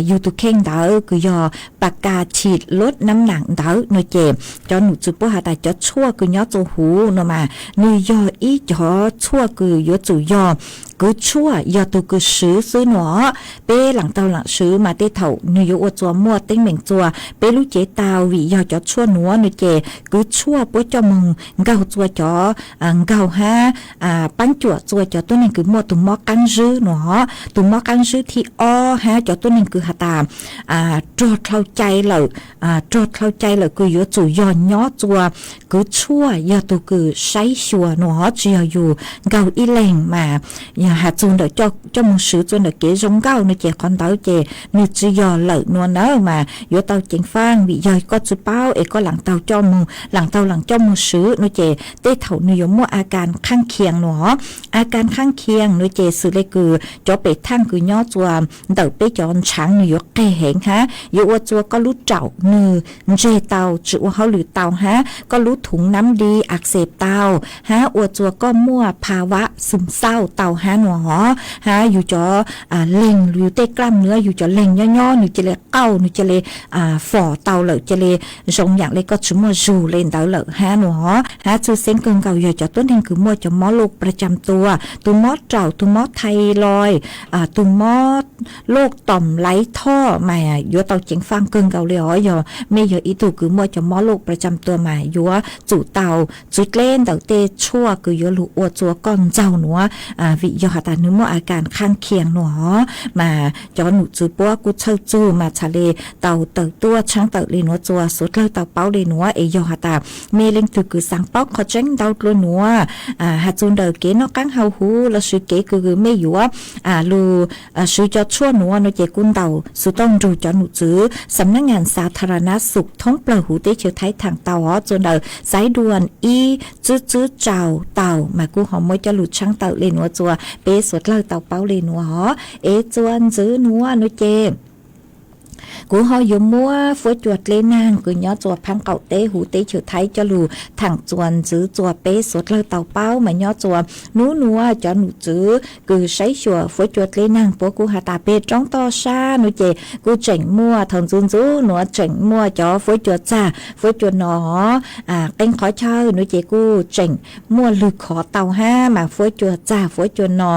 yug tug kheej ntawd kws yog pas kas thij lub nab nam ntawd nua ces cov num txwv puab has tas cov tshuaj kws nyob txua huv nua mas nwg yog ib cov tshuaj kws yuav tsum yog kwv tshuaj yog tug kws swv xwb nua os. Peb laam taug laam swv mas tej thaum nwg yuav ua txua muaj teeb meem txua peb lub cev tau, vim yog cov tshuaj nuav nua ces kwv tshuaj puab coj moog nkaug txua cov, nkaug hab paab cuam txua cov tuab neeg kws muaj tug mob qaab zwb nua os. Tug mob qaab zwb thib ob hab cov tuab neeg kws has tas rog dlhau cai lawm, rog dlhau cai lawm kws yuav tsum yog nyob txua kwv tshuaj yog tug kws saib xyuas nua os, tsi yog yug nkaug ib leeg mas has txug ntawm coj moog swv txua ntawm kev zoo nkauj nua ces qhov ntawd ces nwg tsi yog lawm nua nawb. Mas yuav tau ceev faaj vim yog koj tsi paub es koj laam taug coj moog, laam taug laam coj moog swv nua ces tej thaum nwg yuav muaj a kas khaaj khias nua os. A kas khaaj khias nua ces xws le kws cov pem thaaj kws nyob txua ntawm peb cov ntshaav nwg yuav qeg heev hab yuav ua txua koj lub raum nwg ntseg tau tsi ua hauj lwm tau hab koj lub thuv nab di a xes tau hab ua txua koj muaj pha vam xum xauj tau hab nua os. Hab yug cov leeg, yug tej klaaj nwg, yug cov leeg nyob nyob nwg ca le qauj, nwg ca le fom tau lawm, ca le zoo yaam le koj tsi muaj zug le ntawd lawm hab nua os. Hab tshwj xeeb kawg nkaus yog cov tuab neeg kws muaj cov mob loj pra cam tua, tug mob raum, tug mob thais lois, tug mob loj toom laiv thoj mas yuav tau ceev faaj kawg nkaus le os. Yog mej yog ib tug kws muaj cov mob loj pra cam tua mas yuav tsum tau txwv dleb ntawm tej tshuaj kws yuav lug ua txua koj ntxaug nua, vim yog has tas nwg muaj a kas khaaj khias nua os. Mas cov num txwv puab kuj txhawj txug mas txhad le tau tawm tuaj tshaab tawm le nuav txua suav dlawg tau paub le nuav es yog has tas mej leej twg kws xaav paub qhov tseeb ntau dlua nuav has txug ntawm kev noj qaab haus huv lossis kev kws mej yuav lug swv cov tshuaj nuav nua ces kuj ntaus xuv tooj nrug cov num txwv xam nab ngas xav tha ra nab xum thoob plawg huv teb chaws Thaib thaam tau os. Txua ntawm xaiv duam ib tswb tswb rau tau mas kuj ho muab coj lug tshaab tawm le nuav txua peb suav dlawg tau paub le nuav os. Es txua ntxwv nuav nua ces kuv ho yuav muab fuab cua dleb naag kws nyob txua phaab qaum teb huv teb chaws Thaib coj lug thaam txua ntxwv txua peb suav dlawg tau paub. Mas nyob txua nub nuav cov num txwv kws saib xyuas fuab cua dleb naag puab kuj has tas peg roob toj sab nua ces kuj tseem muaj, thaus ntxuv ntxuv nuav tseem muaj cov fuab cua txag fuab cua no. Qee qhov chaw nua ces kuj tseem muaj lwg khov tau hab mas fuab cua txag fuab cua no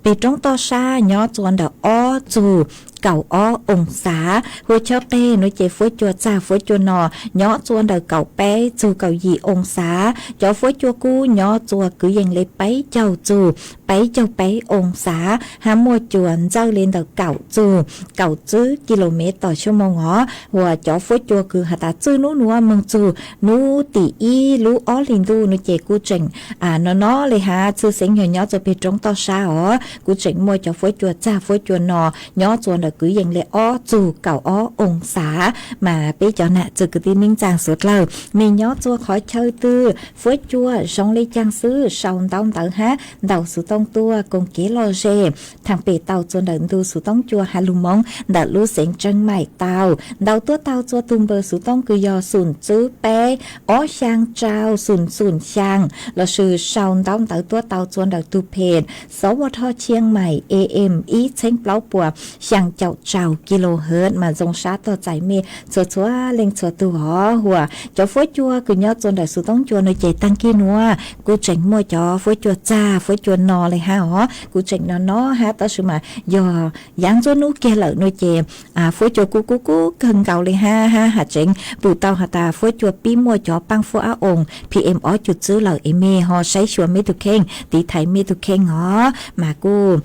peg roob toj sab nyob txua ntawm ob txug kaum ob oo xav. Hu chob qeg no ces fuab cua txag fuab cua no nyob txua ntawm kaum peb txug kaum yim oo xav. Cov fuab cua kub nyob txua kwv yees le peb caug txug peb caug peb oo xav, hab muaj cua ntxawj le ntawm kaum txug kaum tsib kis lus mev tom xuab moos os. Uas cov fuab cua kws has tas txwj nub nuav moog txug nub tim ib lub ob hli ntuj no ces kuj tseem no no le hab txhwj xeeb yog nyob txua peg roob toj sab os. Kuj tseem muaj cov fuab cua txag fuab cua no nyob txua ntawm kwv yees le ob txug kaum ob oo xav. Mas peb cov nam txwv kwv tij neej tsaa suav dlawg, mej nyob txua qhov chaw twg fuab cua zoo le caag xwb sau ntaub ntawv hab ntaus xuv tooj tuaj koom kev lom zem thaam pem tau txua ntawm ntu xuv toob cua has lug moov ntawm lub xeev Tseeb Maim tau. Ntaus tuab tau txua tug npawb xuv tooj kws yog xoom tswb peb ob xyaa rau xoom xoom xyaa, lossis sau ntaub ntawv tuab tau txua ntawm tug phem xov ua dhau Chiang Mai A M ib txheeb plaub puas xyaa caum rau kilohertz mas zoo sab tog txais mej txhua txhua leej txhua tug os. Uas cov fuab cua kws nyob txua ntawm xuv tooj cua no ces taag kig nuav kuj tseem muaj cov fuab cua txag fuab cua no le hab os. Kuj tseem no no hab tab sis mas yog yaav ntxuab nub kiag lawm no ces fuab cua kuj kub kub kawg nkaus le hab, hab has tseev pum tau has tas fuab cua pib muaj cov paab fuab ab oo P M ob cum tswb lawm es mej ho saib xyuas mej tug kheej, tiv thaiv mej tug kheej os. Mas kuj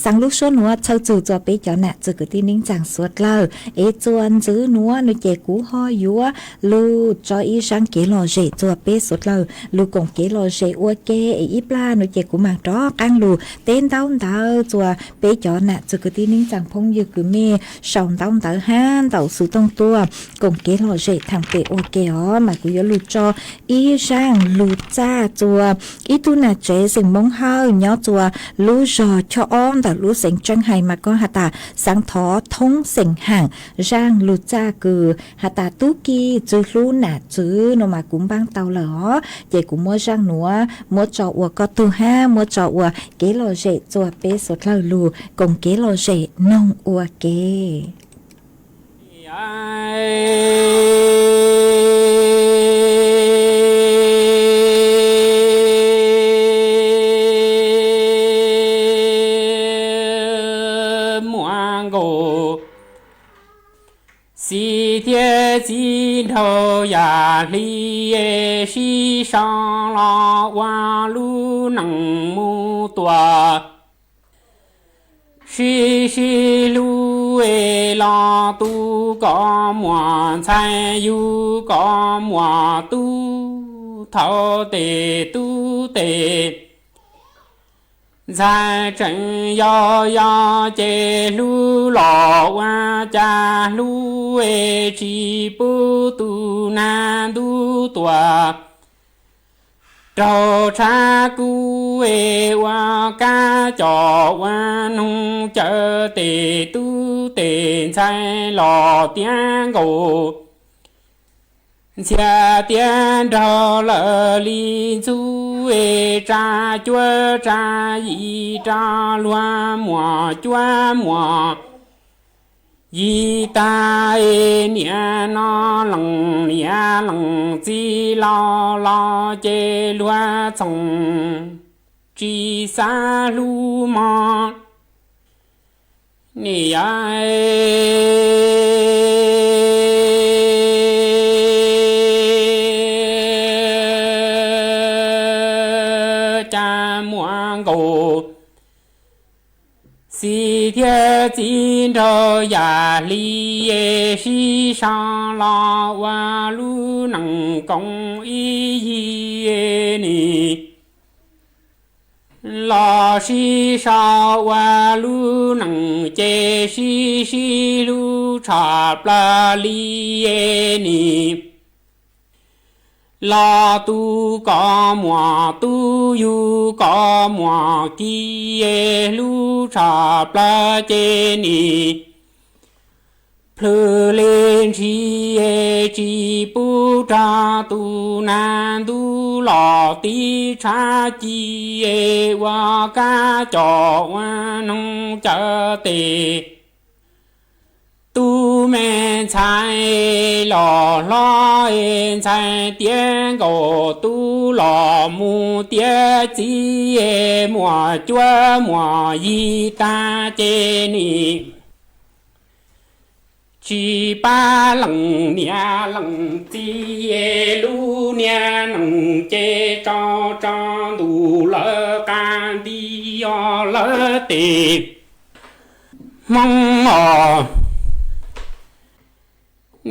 xaa lub suab nuav txhawj txug txua peb cov nam txwv kwv tij neej tsaa suav dlawg. Es txua ntxiv nuav no ces kuv ho yuav lug tso ib zaaj kev lom zem txua peb suav dlawg lug koom kev lom zem ua ke. Es ib plag no ces kuv maam rov qaab lug teb ntaub ntawv txua peb cov nam txwv kwv tij neej tsaa phooj ywg kws mej sau ntaub ntawv hab ntaus xuv tooj tuaj koom kev lom zem thaam pem ua ke os. Mas kuv yuav lug tso ib zaaj lug txaj txua ib tug nam tsev xeem Moob Hawj nyob txua lub zog chob ob ntawm lub xeev Tseeb Hais mas koj has tas xaav thov thoob xeem Haam. Zaaj lug txaj kws has tas tub ki txwv hlub nam txwv no mas kuv npaab tau lawm os. Ces kuv muab zaaj nuav muab tso ua koj tug hab muab tso ua kev lom zem txua peb suav dlawg lug koom kev lom zem noog ua ke. Muaj nkaus xib thiab txiv nraug yam hli, sib sau los ua lub neej mus tuaj. Sib sib hlub es los tu kom muaj ntxhais, yug kom muaj tub, thaum tes tub tes ntxhais tseem yau yau ces hlub los ua cas hlub es tsis pub tus nag ntuj tuaj. Raug tshav kub es ua kab coj ua noog, cawm tes tub tes ntxhais los tiav nkaus. Ntxhias tiav nraug lawm li ntxub es tsa cuab tsa yim, tsa luag muaj cuab muaj yim tag es niam no lees niam lees txiv, laus laus ces luag txhoov tsis xav hlub mog. Nim yog cas muaj nkaus xib thiab txiv nraug yam hli, sib sau los ua lub neej koom ib yig nim. Los sib sau ua lub neej ces sib sib hlub tshaj plaws li nim. Los tu kom muaj tub, yug kom muaj ki, hlub tshaj plaws ces nim. Plhws li ntshis tsis pub rau tus nag ntuj los tib tshav ci, ua kab coj ua noog cawm tes. Tub me ntxhais los hlob, ntxhais tiav nkaus tub los mus tiav txiv, muaj cuab muaj yig tag ces nim. tsis pab leej niam leej txiv, lub niag nees ces tso tso ntuj lawv qab nti os lawv tes Hmoob os.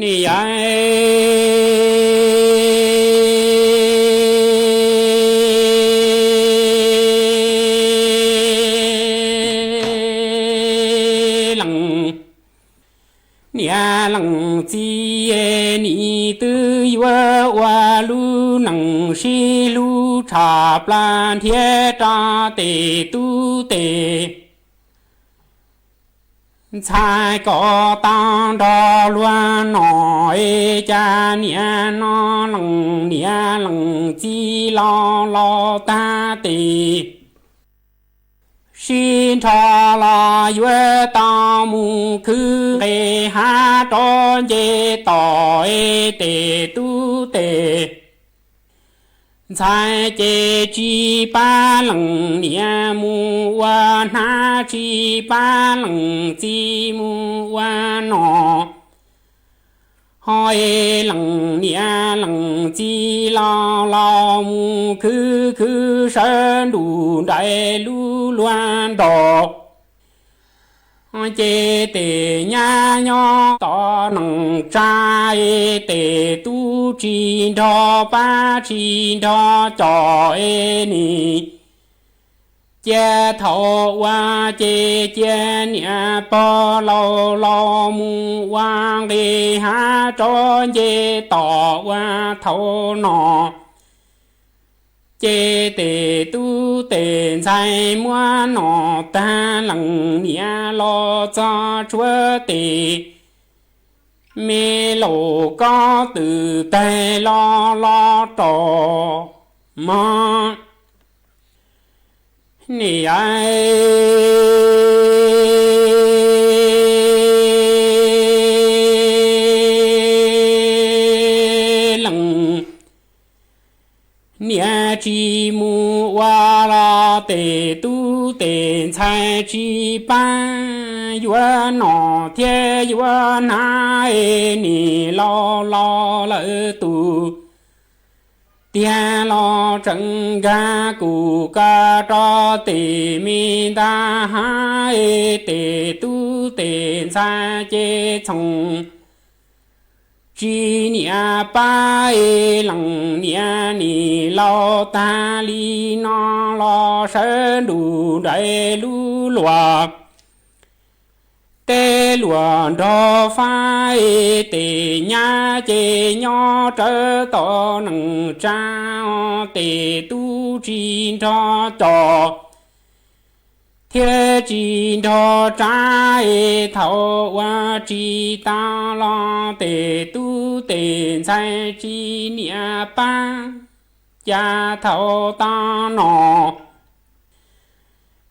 Niam leej, niam leej txiv, nim twb yuav ua lub neej sib hlub tshaj plaws nrhiav rau tes tub tes ntxhais kom tau nrog luag nom es cas niam no leej niam leej txiv laus laus tag tes sib nrho los yuav tau mus khwv nqes hav rov nce tom es tes tub tes ntxhais ces tsis pab leej niam mus ua hnab, tsis pab leej txiv mus ua nom. Ho es leej niam leej txiv laus laus mus khwv khwv sawv nruj nraim lub luag nrog ces tes nyab nyob tom neej tsa es tes tub tsis nrog pab tsis nrog coj es nim cia thaum ua ces cia niam pog laus laus mus ua nqes hav rov nce tom ua thaum no ces tes tub tes ntxhais muab nom tag leej niam los txog tshuav tes me laus kob twm taig los los rau mog. Niam leej, niam tsis mus ua los tes tub tes ntxhais tsis pab yuav nom thiab yuav hnab es nim laus los lawm tus tiag los tseem nkag kuv koj rau tes me ntaj hav es tes tub tes ntxhais ces txhoov tsis niam pab es leej niam nim laus tag li no los sawv nruj nraim lub luag tej luag nrog fab es tes nyab ces nyob rawv tom neej tsa tes tub tsis nrog coj thiab tsis nrog tsa es thaum ua tsis tau los tes tub tes ntxhais tsis niam pab cas thaum tau nom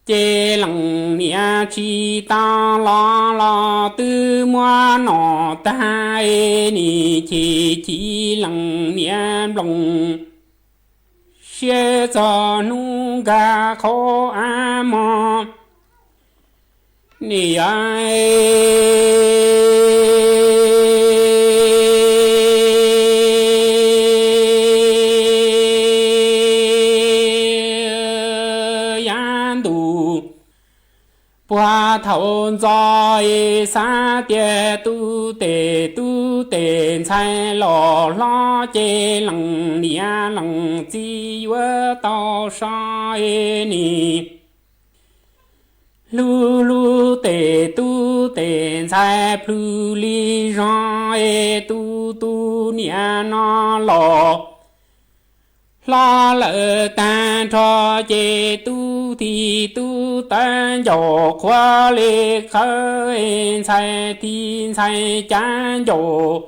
ces leej niam tsis tau los los twb muab nom tag es nim chim chim leej niam nplooj siab txog hnub nkag qhov av mog. Niam yav ntuj puag thaum ntxov es xav tias tub tes tub tes ntxhais los hlob ces leej niam leej txiv yuav tau so es nim hlub hlub tes tub tes ntxhais plhws li zog es tus tus niam no los hlob lawm tag nrho ces tub thib tub tawv ncaus qhuav li qhawv es ntxhais thib ntxhais cav ncaus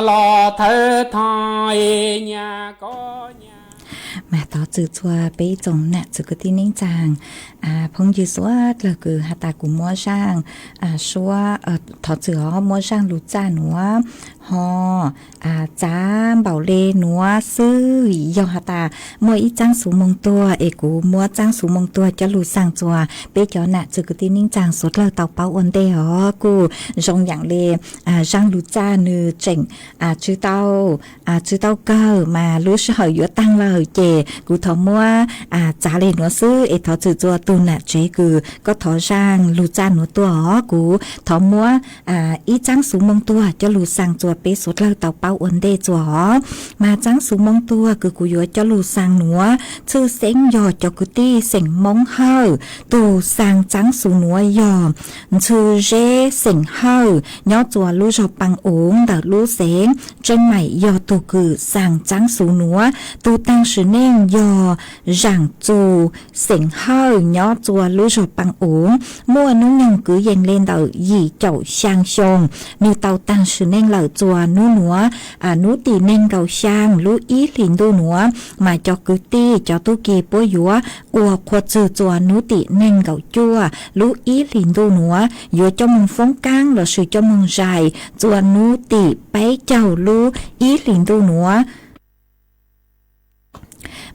los thawv tho es nyas koj nyas. Mas thov txim txhua peb tsoom nam txwv kwv tij neej tsaa, phooj ywg suav dlawg kws has tas kuv muab zaaj, suav, thov txim os, muab zaaj lug txaj nuav ho txav npaum le nuav xwb. Yog has tas muaj ib txaab xuv moo tuag es kuv muab txaab xuv moo tuag coj lug xaa txuas peb cov nam txwv kwv tij neej tsaa suav dlawg tau paub ua ntej os. Kuj zoo yaam le zaaj lug txaj nwg tseem tsw tau, tsw tau kawg mas lub sij hawm yuav taag lawm ces kuv thov muab txav le nuav xwb es thov txim txhua tug nam tsev kws koj thov zaaj lug txaj nuav tuag os. Kuv thov muab ib txaab xuv moo tuag coj lug xaa txuas peb suav dlawg tau paub ua ntej txuas os. Mas txaab xuv moo tuag kws kuv yuav coj lug xaa nuav tshwj xeeb yog cov kwv tij xeem Moob Hawj tug xaa txaab xuv nuav yog Ntxhw Zeb xeem Hawj nyob txuas lub zog Paa Uv ntawm lub xeev Tseeb Maim yog tug kws xaa txaab xuv nuav. Tug taag sim neej yog Zaam Txus xeem Hawj nyob txuas lub zog Paa Uv, muaj nub nyoog kwv yees le ntawm yim caum xyaa xyoo. Nwg tau taag sim neej lawm txuas nub nuav, nub tim neeg nkaum xyaa lub ib hlis ntuj nuav, mas cov kwv tij cov tub ki puab yuav ua qhua txug txuas nub tim neeg nkaum cuaj lub ib hlis ntuj nuav, yuav coj moog foob kaab lossis coj moog zais txuas nub tim peb caug lub ib hlis ntuj nuav.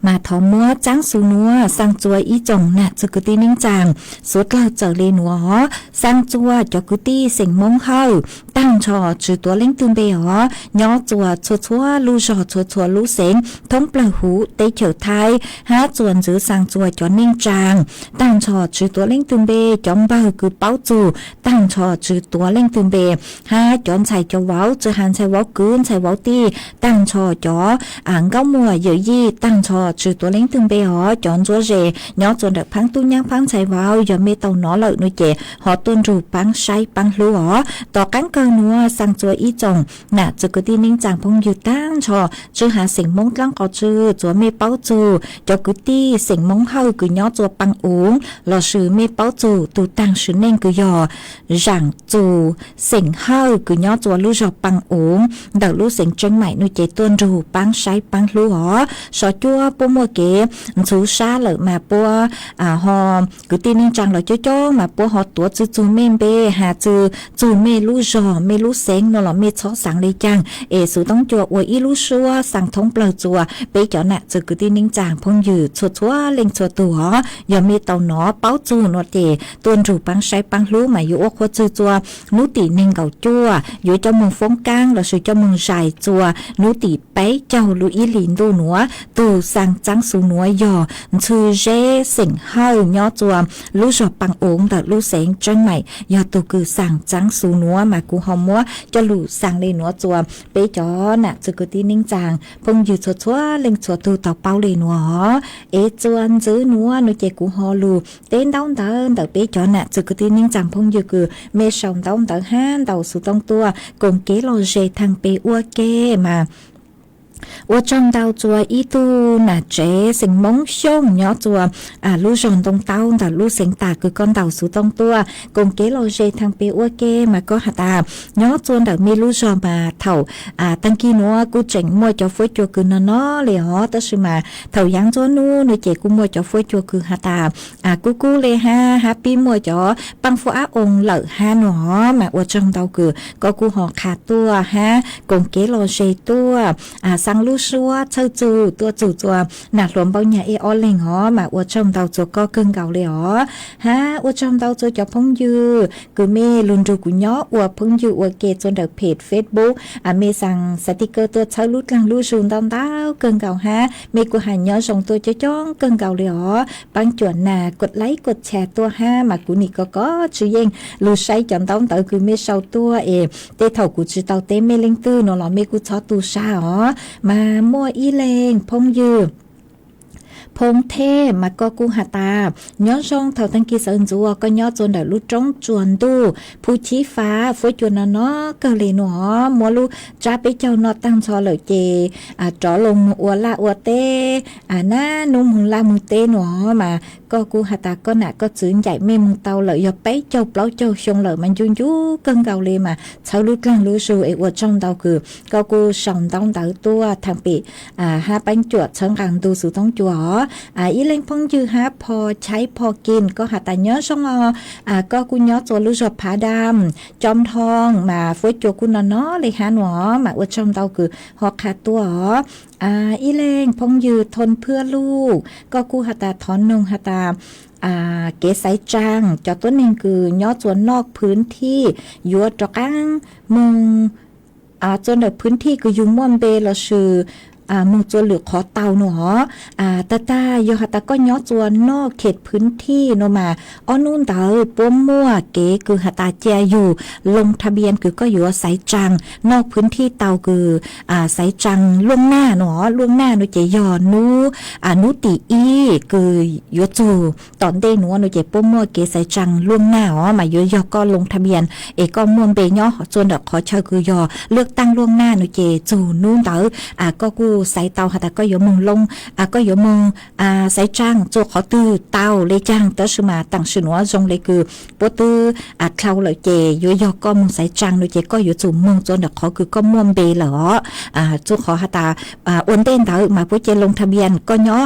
Mas thov muab txaab xuv nuav xaa txuas ib tsoom nam txwv kwv tij neej tsaa suav dlawg txawm le nuav os. Xaa txuas cov kwv tij xeem Moob Hawj taag nrho tsi tuav leej twg npe os, nyob txuas txhua txhua lub zog txhua txhua lub xeev thoob plawg huv teb chaws Thaib, hab txuas ntxiv xaa txuas cov neej tsaa taag nrho tsi tuav leej twg npe, cov npawg kws paub txug taag nrho tsi tuav leej twg npe, hab cov ntxhais cov vauv, tsi has ntxhais vauv kwv ntxhais vauv tij, taag nrho cov nkauj muam yawm yij taag nrho tsi tuav leej twg npe os. Cov ntsuab ze nyob txuas ntawm phaab tub nyab phaab ntxhais vauv, yog mej tau nov lawm no ces ho tuaj nrug paab saib paab hlub os. Tom qaab kawg nuav xaa txuas ib tsoom nam txwv kwv tij neej tsaa phooj ywg taag nrho, tsi has xeem Moob dlaab qhov twg, txuas mej paub txug cov kwv tij xeem Moob Hawj kws nyob txuas Paa Uv lossis mej paub txug tug taag sim neej kws yog Zaam Txus xeem Hawj kws nyob txuas lub zog Paa Uv ntawm lub xeev Tseeb Maim no ces tuaj nrug paab saib paab hlub os. Sov cuab puab muaj kev ntxhuv sab lawm mas puab ho kwv tij neej tsaa los coob coob mas puab ho tuav tsi txug mej npe, has tsi txug mej lub zog mej lub xeev no los mej txhob xaav le caag es xuv toob cua ua ib lub suab xaa thoob plawg txuas peb cov nam txwv kwv tij neej tsaa phooj ywg txhua txhua leej txhua tug os. Yog mej tau nov paub txug no ces tuaj nrug paab saib paab hlub mas yuav ua qhua txug txuas nub tim neeg nkaum cuaj, yuav coj moog foob kaab lossis coj moog zais txuas nub tim peb caug lub ib hlis ntuj nuav. Tug xaa txaab xuv nuav yog Ntxhw Zeb xeem Hawj nyob txuas lub zog Paa Uv ntawm lub xeev Tseeb Maim, yog tug kws xaa txaab xuv nuav mas kuv ho muab coj lug xaa le nuav txuas peb cov nam txwv kwv tij neej tsaa phooj ywg txhua txhua leej txhua tug tau paub le nuav os. Es txuas ntxiv nuav no ces kuv ho lug teb ntaub ntawv ntawm peb cov nam txwv kwv tij neej tsaa phooj ywg kws mej sau ntaub ntawv hab ntaus xuv tooj tuaj koom kev lom zem thaag pem ua ke mas ua tsaug ntau txuas ib tug nam tsev xeem Moob Xyooj nyob txuas lub zog Ntoo Taub ntawm lub xeev Tas kws koj ntaus xuv tooj tuaj koom kev lom zem thaag pem ua ke mas koj has tas nyob txuas ntawm mej lub zog mas thaum taag kis nuav kuj tseem muaj cov fuab cua kws no no le os, tab sis mas thaum yaav ntxuab nub no ces kuj muaj cov fuab cua kws has tas kub kub le hab, hab pib muaj cov paaj fuab ab oo lawm hab no os. Mas ua tsaug ntau kws koj kuj ho qha tuaj hab koom kev lom zem tuaj, xaa lub suab txhawj txug tuaj txug txuas nam hluas Npauj Nyag ej ob leeg os. Mas ua tsaug ntau txuas koj kawg nkaus le os. Hab ua tsaug ntau txuas cov phooj ywg kws mej lug nrug kuv nyob ua phooj ywg ua ke txuas ntawm page Facebook, mej xaa xav ti kaw tuaj txhawb lub dlaag lub zug ntau ntau kawg nkaus hab mej kuj has nyob zoo tuaj coob coob kawg nkaus le os. Paab cuam nas kuas laib kuas tshas tuaj hab mas kuv nim kov kov tsi yeej lug saib cov ntaub ntawv kws mej sau tuaj es tej thaum kuv tsi tau teb mej leej twg no los mej kuj txhob tu sab os. Mas muaj ib leeg phooj ywg Phoob Thej mas koj kuj has tas nyob zoo, thaum tag kis sawv ntxuv koj nyob txua ntawm lub roob tsuas ntuj phu chib fav fuab cua no no kawg li no, muab lub tsab peb caug noj tag ntxho lawm ces rov loo mus ua laj ua teb, nab nub moog laj moog teb no mas koj kuj has tas koj nam koj txwv ncaim mej moog tau lawm yog peb caug plaub caug xyoo lawm mas ncu ncu kawg nkaus li mas txhawb lub dlaag lub zug es ua tsaug ntau kws koj kuj sau ntaub ntawv tuaj thaam pem hab paab cuam txhawb nqaa ntu xwv toob cua os. Ib leeg phooj ywg hab pho chaib pho kis koj has tas nyob zoo os, koj kuj nyob txua lub zog Phav Dam, Cov Nrhoo mas fuab cua kuj no no li hab no mas ua tsaug ntau kws ho qha tuaj os. Ib leeg phooj ywg Thoo Phwj Luj koj kuj has tas thov noog has tas kev xaiv tsaa cov tuab neeg kws nyob txua noj phwv thij yuav rov qaab moog txua ntawm phwv thij kws yug muaj npe lossis moog txua lwm qhov tau no os. Tag tag yog has tas koj nyob txua noj khem phwv thij no mas ob nub ntawd puab muaj kev kws has tas cia yug loo tha npias kws koj yuav xaiv tsaa noj phwv thij tau kws xaiv tsaa luaj naj no, luaj naj no ces yog nub, nub tim ib kws yuav txug tom ntej nuav no ces puab muaj kev xaiv tsaa luaj naj os mas yuav yog koj loo tha npias es koj muaj npe nyob txua ntawm qhov chaw kws yog lwaj taaj luaj naj no ces txug nub ntawd koj kuj xaiv tau has tas koj yuav moog loo, koj yuav moog xaiv tsaa txua qhov twg tau le caag. Tab sis mas taam sim nuav zoo le kws puab twb dlhau lawm ces yuav yog koj moog xaiv tsaa no ces koj yuav tsum moog txua ntawm qhov kws koj muaj npe lawm os. Txua qhov has tas ua ntej ntawd mas puab cia loo tha npias koj nyob,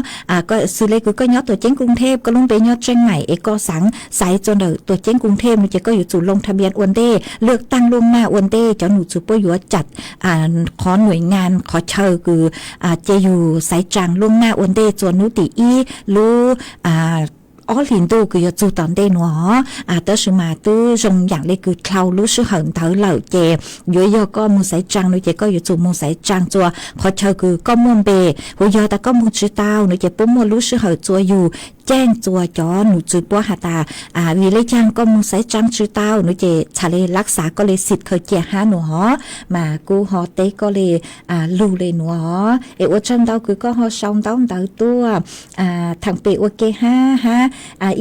xws le kws koj nyob tuam ceeb Koos Thej koj lub npe nyob Tseej Maim es koj xaav xaiv txua ntawm tuam ceeb Koos Thej no ces koj yuav tsum loo tha npias ua ntej, lwaj taaj luaj naj ua ntej, cov num tswv puab yuav cam qhov nuam nyaa qhov chaw kws cia yug xaiv tsaa luaj naj ua ntej txua nub tim ib lub ob hlis ntuj kws yuav txug tom ntej nuav. Tab sis mas twb zoo yaam le kws dlhau lub sij hawm ntawd lawm ces yuav yog koj moog xaiv tsaa no ces koj yuav tsum moog xaiv tsaa txua qhov chaw kws koj muaj npe. Hu yog tas koj moog tsi tau no ces puab muaj lub sij hawm txua yug caaj txua cov num tswv puab has tas vim le caag koj moog xaiv tsaa tsi tau no ces txhad le lab xav koj le xim khaws cia hab nuav os, mas kuv ho teb koj le lug le nuav os. Es ua tsaug ntau kws koj ho sau ntaub ntawv tuaj thaam pem ua ke hab hab.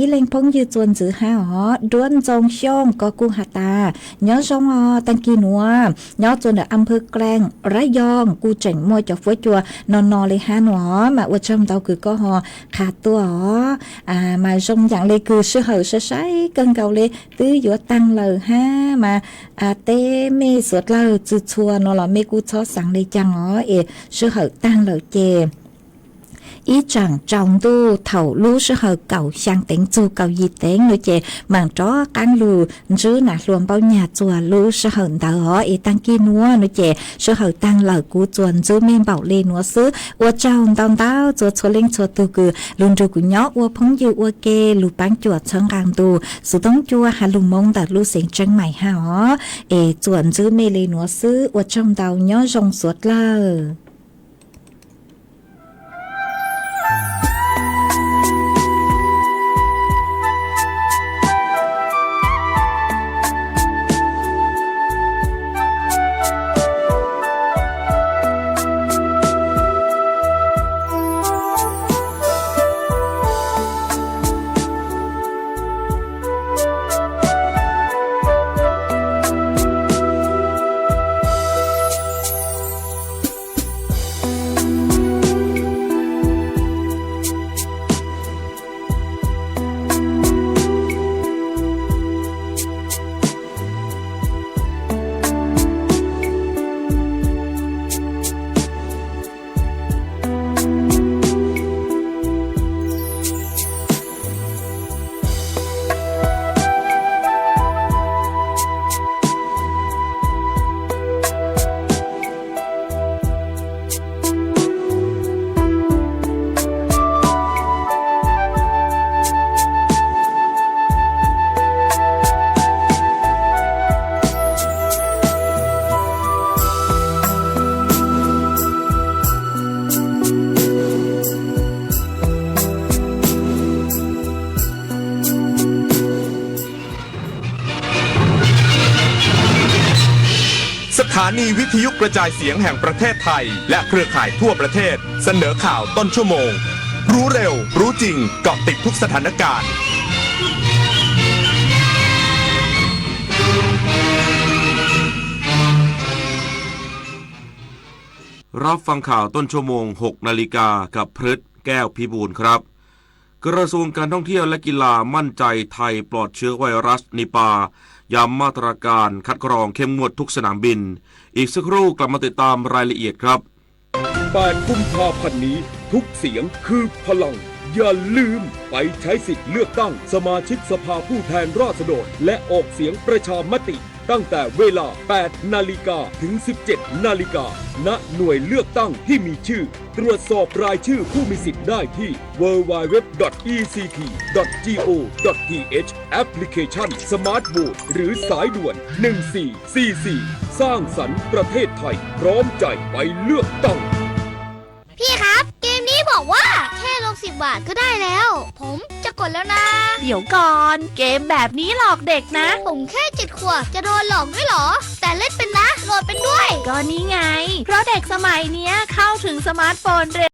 Ib leeg phooj ywg txua ntxiv hab os, Duab Ntxoo Xyooj koj kuj has tas nyob zoo os, taag kis nuav nyob txua ntawm Amphawv Klaaj, Rab Yoo kuj tseem muaj cov fuab cua no no le hab nuav os, mas ua tsaug ntau kws koj ho qha tuaj os. Mas zoo yaam le kws sij hawm sai sai kawg nkaus le, twb yuav taag lawm hab mas teb mej suav dlawg txwg txhua no los mej kuj txhob xaav le caag os, es sij hawm taag lawm ces ib tsaam tsaus ntuj thaum lub sij hawm kaum xyaa teev txug kaum yim teev no ces maam rov qaab lug ntsib nam hluas Npaub Nyag txua lub sij hawm ntawd os. Es taag kis nuav no ces sij hawm taag lawm, kuv txuas ntxub mej npaum le nuav xwb. Ua tsaug ntau ntau txua txhua leej txhua tug kws lug nrug kuv nyob ua phooj ywg ua ke, lug paab cuam txhawb nqaa ntu xov tooj cua has lug Moob ntawm lub xeev Tseeb Maim hab os. Es txuas ntxub mej le nuav xwb, ua tsaug ntau, nyob zoo suav dlawg.สถานีวิทยุกระจายเสียงแห่งประเทศไทยและเครือข่ายทั่วประเทศเสนอข่าวต้นชั่วโมง รู้เร็ว รู้จริง เกาะติดทุกสถานการณ์ รับฟังข่าวต้นชั่วโมง หกนาฬิกา กับพฤษ แก้วพิบูลครับ กระทรวงการท่องเที่ยวและกีฬามั่นใจไทยปลอดเชื้อไวรัสนิปา ย้ำมาตรการคัดกรองเข้มงวดทุกสนามบิน อีกสักครู่กลับมาติดตามรายละเอียดครับ แปดกุมภาพันธ์นี้ ทุกเสียงคือพลัง อย่าลืมไปใช้สิทธิ์เลือกตั้งสมาชิกสภาผู้แทนราษฎร และออกเสียงประชามติ ตั้งแต่เวลา แปดนาฬิกา ถึง สิบเจ็ดนาฬิกา ณ หน่วยเลือกตั้งที่มีชื่อ ตรวจสอบรายชื่อผู้มีสิทธิ์ได้ที่ ดับเบิลยู ดับเบิลยู ดับเบิลยู ดอท อี ซี ที ดอท จี โอ ดอท ที เอช แอปพลิเคชัน สมาร์ทโหวต หรือสายด่วน หนึ่งสี่สี่สี่ สร้างสรรค์ประเทศไทย พร้อมใจไปเลือกตั้ง พี่ครับ เกมนี้บอกว่าแค่ลงสิบบาทก็ได้แล้ว ผมจะกดแล้วนะ เดี๋ยวก่อน เกมแบบนี้หลอกเด็กนะ ผมแค่เจ็ดขวบ จะโดนหลอกด้วยเหรอ แต่เล่นเป็นนะ โหลดเป็นด้วย ก็นี่ไง เพราะเด็กสมัยเนี้ยเข้าถึงสมาร์ทโฟนเร็ว